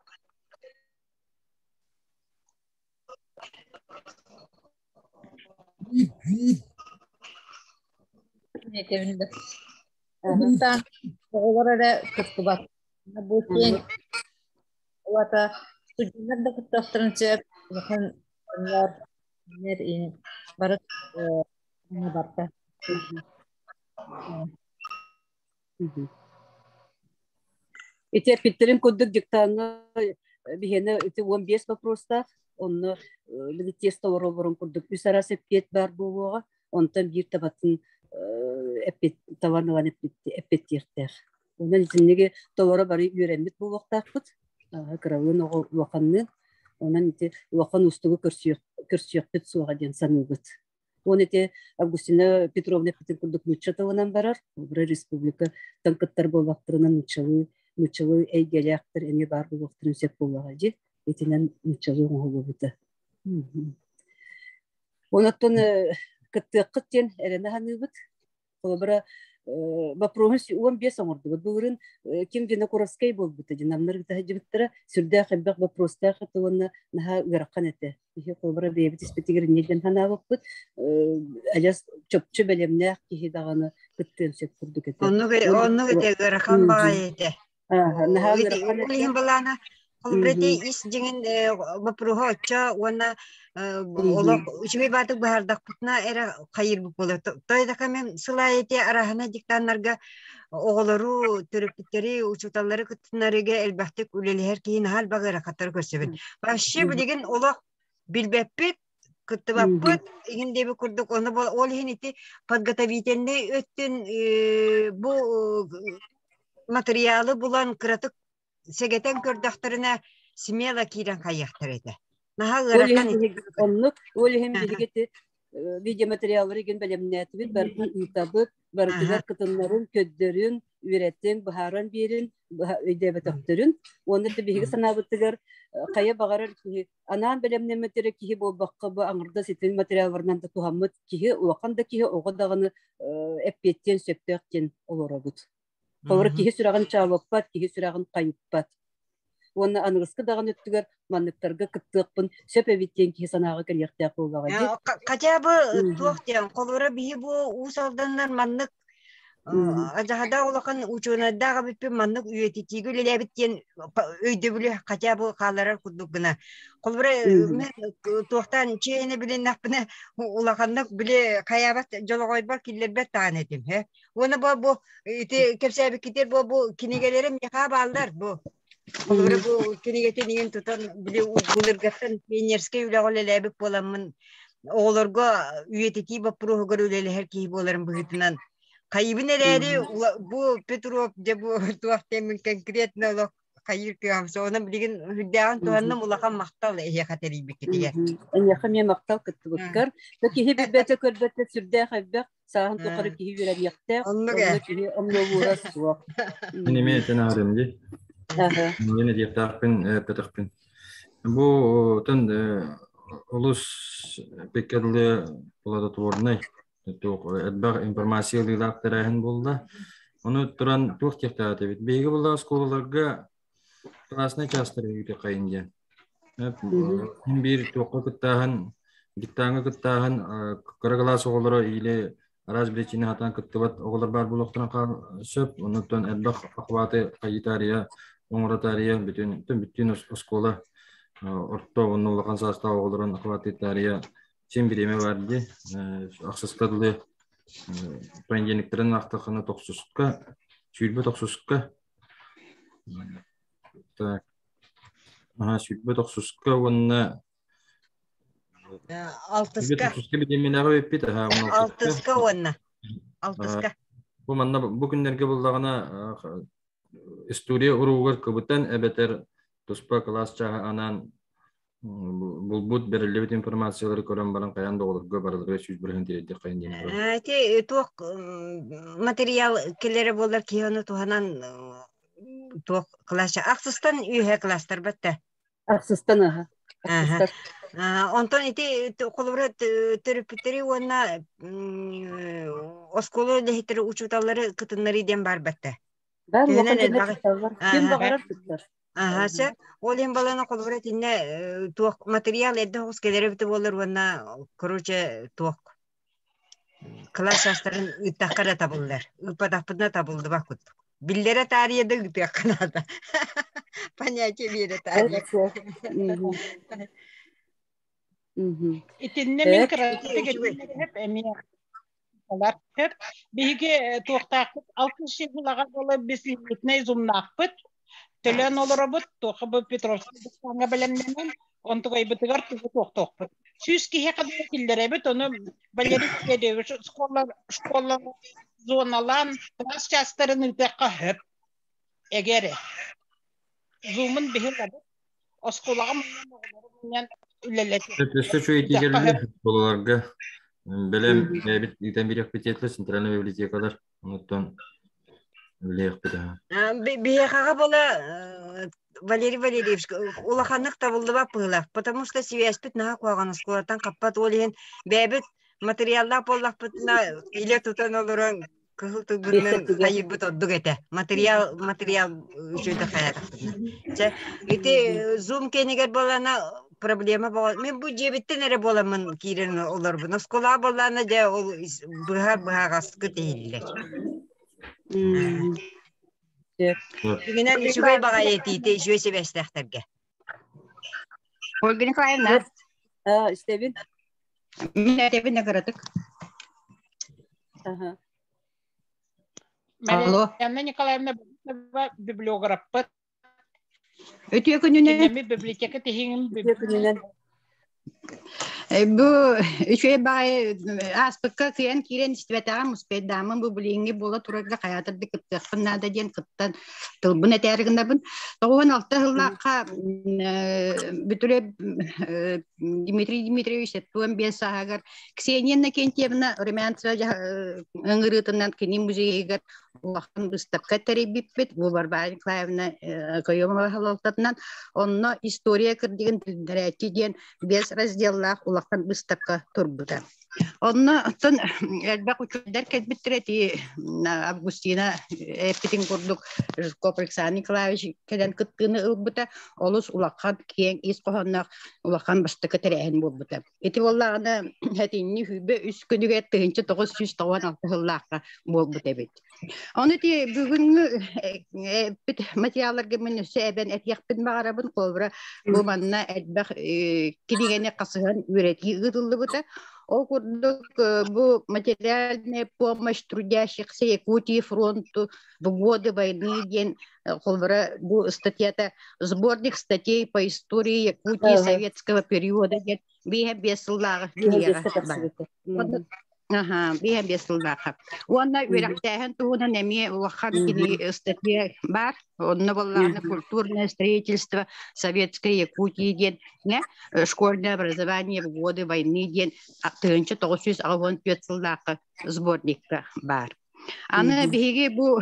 Оҕолор эрэ кыттыбат. Бу киэҥ уота студеннар да кыттыахтарын сөп, улахан дьоннор, бары барда. Ити эппиттэрин курдук диктаҥҥа биһиэнэ ити 15 вопростаах, онно били тесто олороллорун курдук үс араас эппиэт баар буолуоҕа, онтон биир табатын эппиэт табан ылан эппиэттиэхтээх. Онон итинниги толоро бары үөрэммит буолуохтаахпыт. Кыралыын оҕо улаханныын. Онон ити улахан уустугу көрсүөхпүт суоҕа диэн саныыбыт. Он ити Августина Петровна эппитин курдук нуучча тылынан барар. Бары республика кыттар буоллахтарына нууччалыы нууччалыы эйгэлээхтэр эмиэ баар буолуохтарын сөп буоллаҕа дии. Итинэн нууччалыы оҥоһуллубута. Онон кыттыаххыт диэн эрэнэ саныыбыт. Холобура, вопроһун 15 оҥордубут. Былырын ким Винокуровскай буолбута динамнар ыыта сылдьыбыттара. Сүрдээх элбэх вопростаах этэ уонна наһаа ыарахан этэ. Биһи холобура бэйэбит испитигэр инньэ диэн санаабыппыт. Адьас чопчу бэлэмнээх киһи даҕаны кыттыан сөп курдук этэ. Оннук оннук этэ ыарахан баҕайы этэ. Наһаа ыарахан Ол иһин былаана холобура ити ис дьиҥин боппуруоһа оччо уонна олох үчүгэй баатык быһаардахпытына эрэ хайыырбыт буолар. Той да мен сыл аайы ити араһына диктаннарга оҕолору, төрөппүттэри, учууталлары кыттынарыга элбэхтик үлэлэһэр киһи наһаа элбэх ыарахаттары көрсөбүн. Вообще билигин олох билбэппит, кыттыбаппыт иһин диэби курдук ону ол иһин ити подготовительный өттүн бу материалы булан кыратык сэгэтэн көрдөхтөрүнэ смело киирэн хайыахтар этэ. Наһаа ыарахан Оннук ол иһин биһиги ити видеоматериаллары игин бэлэмнээтибит, барытын ыытабыт, барытыгар кытыннарын, көддөрүн, үөрэтин, быһааран биэрин, өйдөөбөтөхтөрүн. Уонна да биһиги санаабытыгар хайа баҕарар киһи анаан бэлэмнэммит эрэ киһи буолбакка бу аҥардас итин материалларынан да туһаммыт киһи, улахан да киһи, оҕо даҕаны эппиэттиэн сөптөөх диэн олоробут. Холобура киһи сүрэҕин чаалыппат, киһи сүрэҕин хайыппат. Уонна аныгыскы даҕаны өттүгэр манныктарга кыттыахпын сөп эбит диэн киһи санааҕа кэлиэхтээх буоллаҕа дии. Хотя бы туох диэн, холобура биһи бу Уус Алданнар маннык Ажаһада улахан учуонайдаах эбиппин маннык үйэтитиигэ үлэлээбит диэн өйдөбүлү хотя бы хаалларар курдук гына. Холобура мен туохтаан чиэһинэ билиннэхпинэ улаханнык били хайаабат дьолоҕойбор киллэрбэт даҕаны этим. Уонна бу бу ити кэпсээбиккитигэр бу бу кинигэлэрим миэхэ бааллар бу. Холобура бу кинигэтин иҥин тутан били былыргаттан пионерскай үлэҕэ үлэлээбит буоламмын оҕолорго үйэтитии боппуруоһугар үлэлэһэр киһи буоларым быһыытынан хайыбын эрээри бу Петров дьэ бу туох диэммин конкретно олох хайыыр кыаҕым суох. Онон билигин үрдээҕин туһанным улахан махтал эһиэхэ тэрийбиккитигэр. Эйиэхэ эмиэ махтал кыттыбыккар. Да киһи билбэтэ көрбөтө сүрдээх элбэх сааһын тухары киһи үөрэниэхтээх, Оннук онно ээ. киһи омнуолуура суох. Мин эмиэ этэн аарым дии. Мин этиэхтээхпин эппэтэхпин. Бу тэн олус пекке дылы плодотворный туох элбэх информация ылыылаах тэрээһин буолла. Ону туран туох диэхтээх эбит. Биһиги буолла оскуолаларга классный чаастар ыытыаххайын диэн. Мин биир туохха кыттааһын, диктаҥҥа кыттааһын кыра кылаас оҕолоро или араас причина сатаан кыттыбат оҕолор баар буолуохтарын сөп. Оннуттан элбэх охваты хайытаарыйа, оҥоротаарыйа бүтүн бүтүн оскуола орто уонна улахан саастаах оҕолорун охватытаарыйа син бириэмэ баар дии. Ахсыска дылы понедельниктарын аахтаххына тохсуска, сүүрбэ тохсуска так сүүрбэ тохсуска уонна Алтыска. Тохсуска битэминэҕэ бүппүт Алтыска уонна алтыска. Бу манна бу күннэргэ буллаҕына история уругар кыбытан эбэтэр туспа кылаас чааһа анаан булбут бэриллибит информациялары көрөн баран хайаан да оҕолорго барыларыгар 100% тириэрдиэххэйин диэн Ити туох материал кэлэрэ буоллар киһи ону туһанан туох кылаас ахсыстан үөһэ кылаастар батта. Ахсыстан аха. Ахсыстар. Онтон ити холобура төрөппүттэри уонна оскуола үлэһиттери учууталлары кытыннарыы диэн баар батта. Бар улахан дьоннор кытталлар. Ким баҕарар кыттар. Аха, сөп. Ол иһин баланы холобура итиннэ туох материал эрдэ оҕус кэлэрэ эбитэ буоллар уонна короче туох кылаас саастарын ыыттахха эрэ табыллар. Ыыппатахпытына табыллыбат курдук. Биллэрэ таарыйа да ыытыахха наада. Понятие биэрэ таарыйа. Итиннэ мин кыратык эмиэ Сөп. Биһиги туохтаахпыт алтыс сылаҕа буола беслимитнэй зумнаахпыт. Төлөөн олоробут, туохха бу Петровскай бастааҥҥа бэлэмнэнэн, онтугайбытыгар тугу туохтуохпут. 100 киһиэхэ дылы киллэрэбит, ону Валерий Федорович школа, школа зоналаан кылаас чаастарын ыытыахха сөп. Эгер зумун биһи ылабыт, оскуолаҕа мунньан оҕолору мунньан үлэлэтиэхпит. Өссө үчүгэй тиийэллэр оскуолаларга. Бэлэм бэйэбит ыытан бириэхпит диэтилэр центральный библиотекалар. Онуттан үлэлиэхпит аха. Биһиэхэҕэ буола Валерий Валерьевич улаханнык табыллыбат быһыылаах, потому что связьпит наһаа куһаҕан оскуолаттан хаппат ол иһин бэйэбит материаллаах буоллахпытына илэ тутан олорон кыһыл тылбытынан хайырбыт ордук этэ. Материал материал үчүгэй хайаатахпытына. Чэ ити Zoom кэнигэр буолана проблема буола мин бу дьиэбиттэн эрэ буоламмын киирэн олорбун. Оскуола буоллаана дьэ ол быһа быһаҕаскыт иһиллэр. Дьиҥинэн үчүгэй баҕайы этиитэ үчүгэй сибээстээхтэргэ. Ольга Николаевна. Истэбин. Мин этэбин кыратык. Алло. Анна Николаевна библиографпыт. Үтүө күнүнэн. Кинеми библиотека тиһигин Үтүө күнүнэн. Бу үчүгэй баҕайы ааспыкка кыайан киирэн истибэтэҕим успейдааммын бу билиҥҥи буола турарга хайаатар да кыттыахпын наада диэн кыттан тылбын этээри гынабын. 96 сыллаахха Бүтүрэ Дмитрий Дмитриевич 75 сааһыгар Ксения Иннокентьевна Румянцева ыҥырыытынан кини музейыгар улахан быыстапка тэрийбиппит. Бу Варвара Николаевна Каемова салалтатынан онно история кырдьыгын билиннэрээччи диэн биэс разделлаах улахан быыстапка турбута. Онно оттон элбэх учууталлар кэлбиттэрэ ити Августина эппитин курдук Жирков Александр Николаевич кэлэн кыттыыны ылбыта олус улахан киэҥ ис хоһоонноох улахан бастакы тэрээһин буолбута. Ити буоллаҕына этинни сүүрбэ үс күнүгэр 1996 сыллаахха буолбут эбит. Ону ити бүгүҥҥү эппит материалларга мин өссө эбэн этиэхпин баҕарабын. Холобура, бу манна элбэх кинигэни хасыһан үөрэтии ыытыллыбыта. Ол курдук бу материальная помощь трудящихся Якутии фронту в годы войны диэн холобура бу статьята сборник статей по истории Якутии советского периода диэн биэһэ биэс сыллааҕы кинигэҕэ бар. Аха, биэһэ биэс сыллаахха. Уонна үөрэхтээһин туһунан эмиэ улахан кини статья бар. Онно буоллаҕына культурное строительство Советской Якутии диэн школьное образование в годы войны диэн 1984 сыллаахха сборникка бар. Аны биһиги бу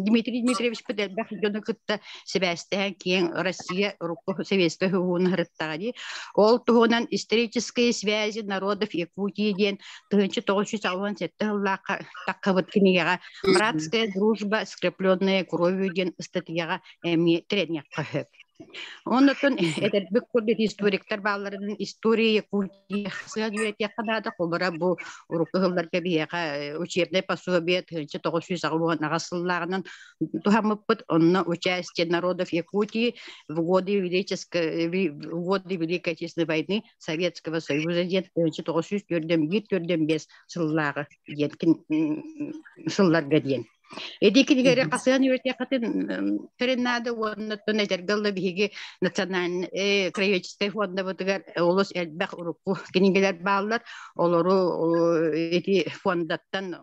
Дмитрий Дмитриевичпыт элбэх дьону кытта сибээстэһэн киэҥ Россия урукку советскай уһуун ырыттаҕа дии. Ол туһунан исторические связи народов Якутии диэн 1967 сыллаахха таххыбыт кинигэҕэ «Братская дружба, скрепленная кровью» диэн ыстатыйаҕа эмиэ тирэниэххэ сөп. Оннотон этэрбит курдук историктар баалларынан история Якутии сыан үөрэтиэххэ наада. Холобура бу урукку сылларга биһиэхэ учебное пособие 1998 сыллааҕынан туһаммыппыт. Онно участие народов Якутии в годы Велической в годы Великой Отечественной войны Советского Союза диэн 1941-45 сыллааҕы диэн сылларга диэн. Эди кинигери хасыан үөрэтиэххитин тэрин наада уонна оттон эдэргэ ыла биһиги национальный краеведческай фондабытыгар олус элбэх урукку кинигэлэр бааллар. Олору ити фондаттан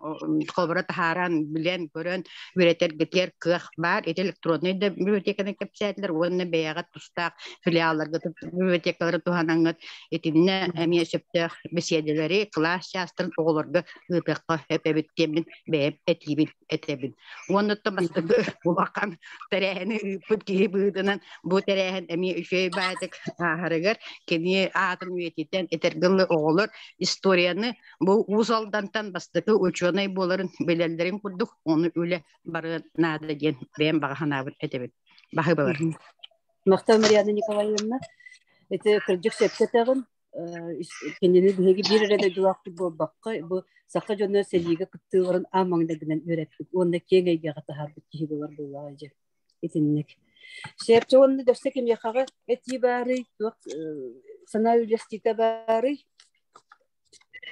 холобура таһааран, билэн, көрөн үөрэтэргитигэр кыах баар. Ити электроннай да библиотеканы кэпсээтилэр уонна бэйэҕэ тустаах филиалларга библиотекалары туһанаҥҥыт итиннэ эмиэ сөптөөх бэсиэдэлэри, кылаас чаастарын оҕолорго ыытыахха сөп эбит диэммин бэйэм этиибин этэбин. Уонна бастакы улахан тэрээһини ыыппыт киһи быһыытынан бу тэрээһин эмиэ үчүгэй баайдык ааһарыгар кини аатын үйэтитэн этэргэ оҕолор историяны бу Уус Алдантан бастакы учуонай буоларын билэллэрин курдук ону үлэ барыан наада диэн бэйэм баҕа санаабын этэбин. Баһыыбалар. Махтал Марианна Николаевна. Ити кырдьык сөпкө этэҕин. Кинини биһиги биир эрэ дойдулаахпыт буолбакка, бу саха дьоно сэриигэ кыттыыларын аан маҥнайгынан үөрэппит уонна киэҥ эйгэҕэ таһаарбыт киһи буолар буоллаҕа дьэ. Итинник. Сөпчө уонна дөссө кимиэхэҕэ этии баарый, туох санаа үллэстиитэ баарый?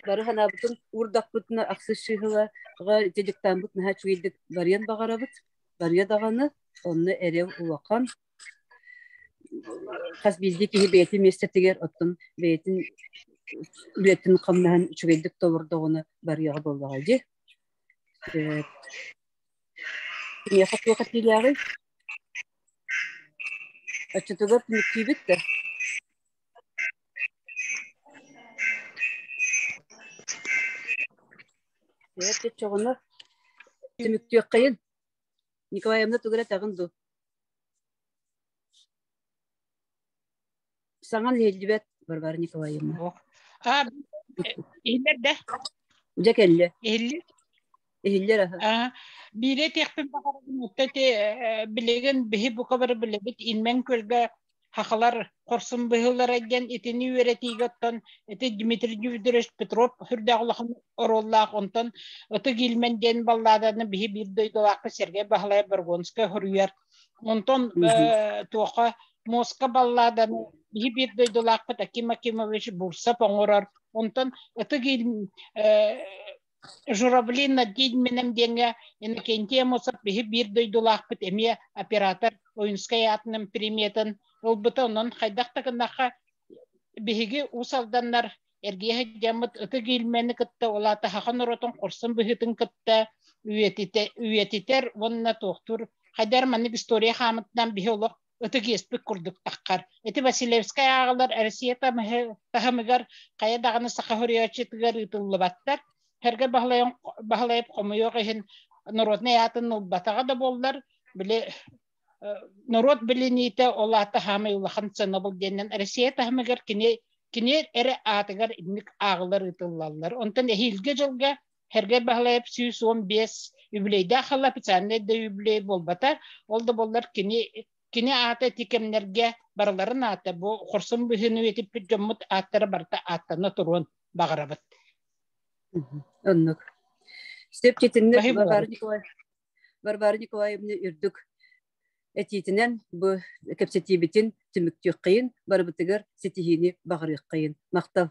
Бары санаабытын уурдахпытына ахсыс шыыһылаҕа ити дьыктааммыт наһаа үчүгэйдик барыан баҕарабыт. Барыа даҕаны, онно эрэл улахан. Хас биирдии киһи бэйэтин миэстэтигэр, оттон бэйэтин үлэтин хамнаһын үчүгэйдик толордоҕуна барыаҕа буоллаҕа дии. Киниэхэ туох этиилээҕий? Оччотугар түмүктүүбүт да? Чоҕуна түмүктүөххэйин. Николаевна тугу эрэ этэҕин дуу? Саҥан иһиллибэт Варвара Николаевна. А, иһиллэр да? Дьэ кэллэ. Иһиллэр? Иһиллэр аһа. А, биире этиэхпин баҕарабын, ити билигин биһи бука бары билэбит Инмен күөлгэ хахалар хорсун быһыылара диэн итини үөрэтиигэ оттон ити Дмитрий Дмитриевич Петров сүрдээх улахан оруоллаах онтон Ытык Ильмен диэн балладаны биһи биир дойдулаахпыт Сергей Баһылай Боргонскай хоруйар. Онтон туоха Моска балладаны биһи биир дойдулаахпыт Аким Акимович Бурсов оҥорор. Онтон Ытык Журавли над Дидьменем диэҥҥэ Иннокентий Амосов биһи биир дойдулаахпыт эмиэ оператор Ойунскай аатынан премиятын ылбыта. Онон хайдах да гыннахха биһиги Уус Алданнар эргийэ сылдьаммыт Ытык Ильмени кытта ол аата саха норуотун хорсун быһыытын кытта үйэтитэ, үйэтитэр уонна туохтуур хайдар маннык история хаамытынан биһи олох ытык иэспит курдук таххар. Ити Василевскай ааҕылар Россия таһымыгар хайа даҕаны саха суруйааччытыгар ыытыллыбаттар. Сэргэ Баһылайып хомойуох иһин народнай аатын ылбатаҕа да буоллар, били норуот билиниитэ ол аата хаамай улахан сыанабыл диэннэн Россия таһымыгар кини кини эрэ аатыгар инник ааҕылар ыытыллаллар. Онтон эһиилги дьылга Сэргэй Баһылайап 115 үбүлүөйдээх сыла официальнай да үбүлүөй буолбата. Ол да буоллар кини кини аата ити кэмнэргэ барыларын аата бу хорсун быһыыны үйэтиппит дьоммут ааттара барыта ааттана туруон баҕарабыт. Оннук. Сөп читинник Варвара Николаевна Варвара Николаевна үрдүк этиитинэн бу кэпсэтиибитин түмүктүөххэйин, барыбытыгар ситиһиини баҕарыаххайын. Махтал.